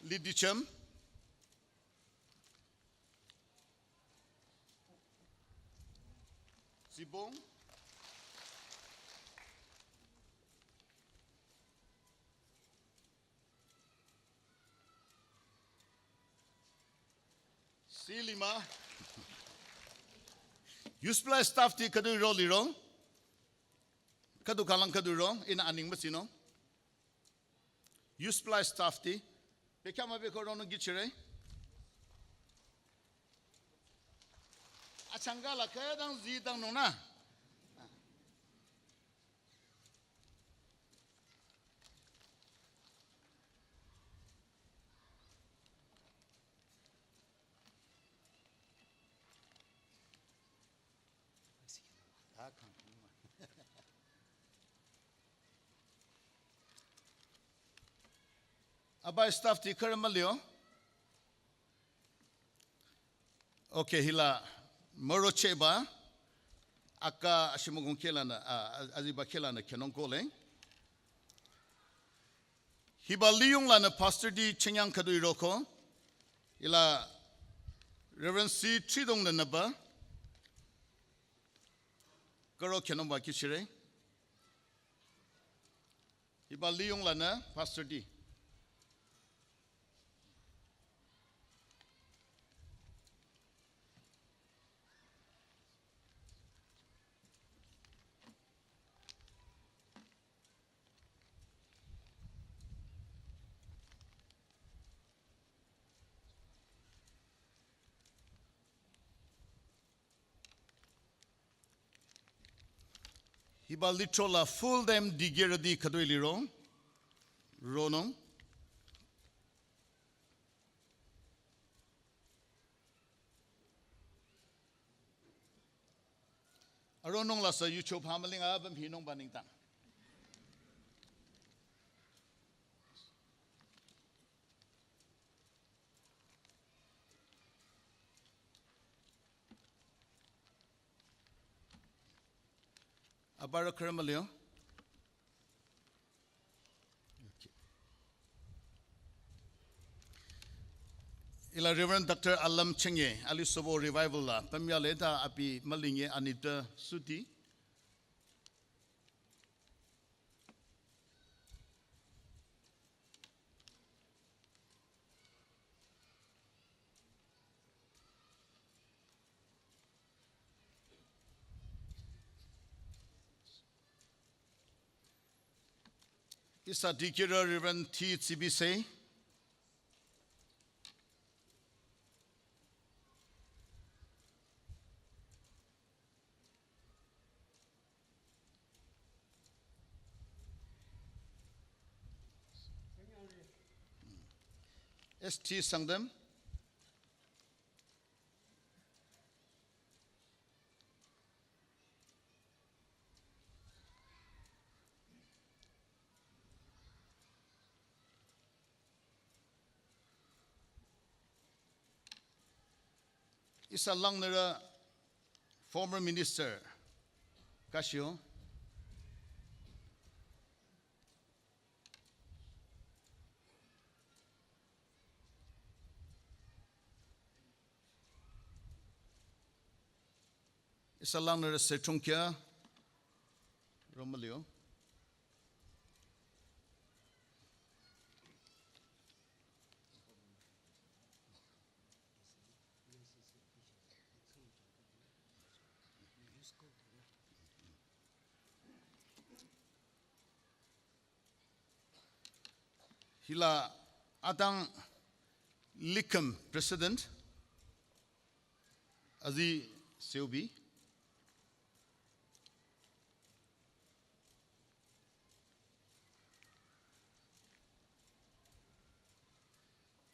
Lidicham. Zibong. Silima. Use plus staff ti kadu ro liro. Kadu kalang kadu ro. Ina aning masino. Use plus staff ti. Bekama beko rono gichire. Achanga la kaya dang zi dang nona. Abai staff ti kare malio. Okay, hila moro cheba aka ashimogong kelana, ah, aziba kelana kenong kole. Hiba liyong lana pastor di chenyang kadui roko. Ila Reverend C Tridong na naba. Karo kenong ba kishire. Hiba liyong lana pastor di. Hiba litro la full time digera di kadoi liro. Ronong. Aro nong la sa yu cho pha ma ling a bam hi nong ba ning tang. Abaro kare ma leo. Ila Reverend Doctor Alam Chenge, Ali Sobo Revival la, pamya le da api malinge anita suti. Isa dikira Reverend T Tsibise. S T Sangdam. Isa lang nara former minister Kasio. Isa lang nara Setrongkia Romalio. Hila Adang Likum President Azi Seubi.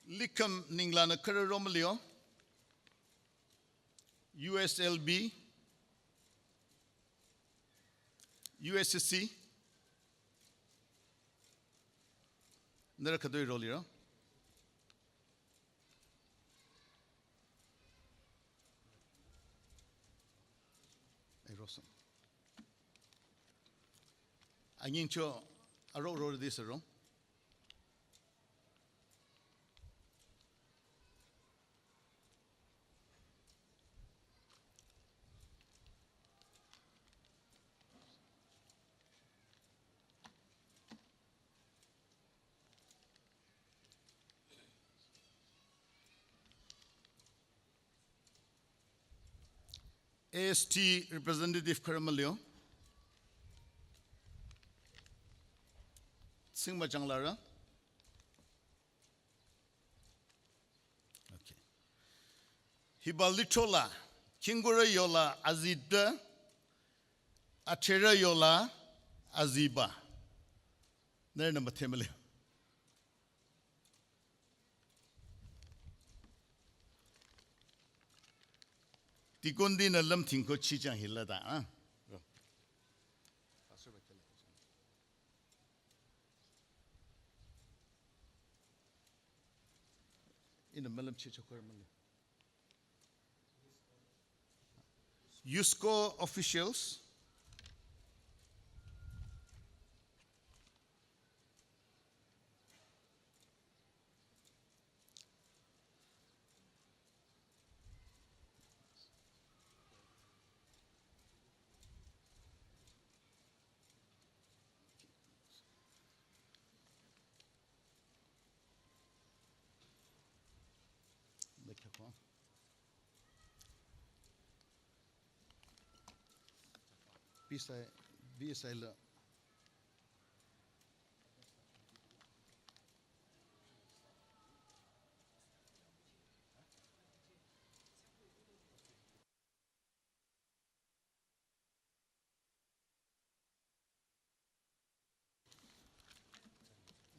Likum Ninglana Kararomalio, U S L B, U S C, Nara Kadoi Roliro. Ai, Rosa. Angin cho aro ro di sero. A S T representative Karamalio. Singma Changlara. Okay. Hiba litola, kingura yola azida, atera yola aziba. Nere namba temele. Tikondi na lam tinko chichang hilada, ah. In the middle of Chichokor Mali. Yusko officials. Bisai, bisai la.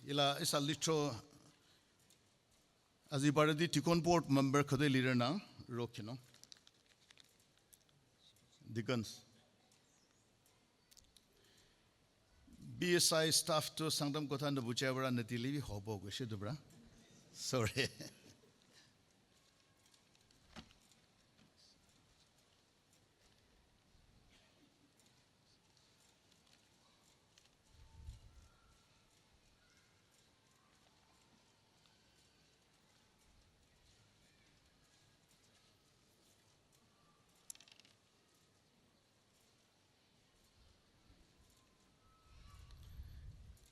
Ila isa litro azi baradi tikon board member khade leader na rokino. Deacons. B S I staff tu Sangtam kotha nabujai para nadile bi hobo koise tu para. Sorry.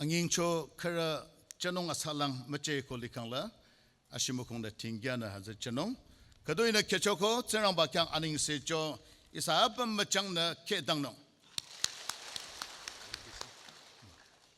Angin cho khara chanong asalang mache ko likang la. Ashimukong da tingyana haza chanong. Kado ina kechoko, tserang bakyang aning se cho, isa apa machang na ke dang nong.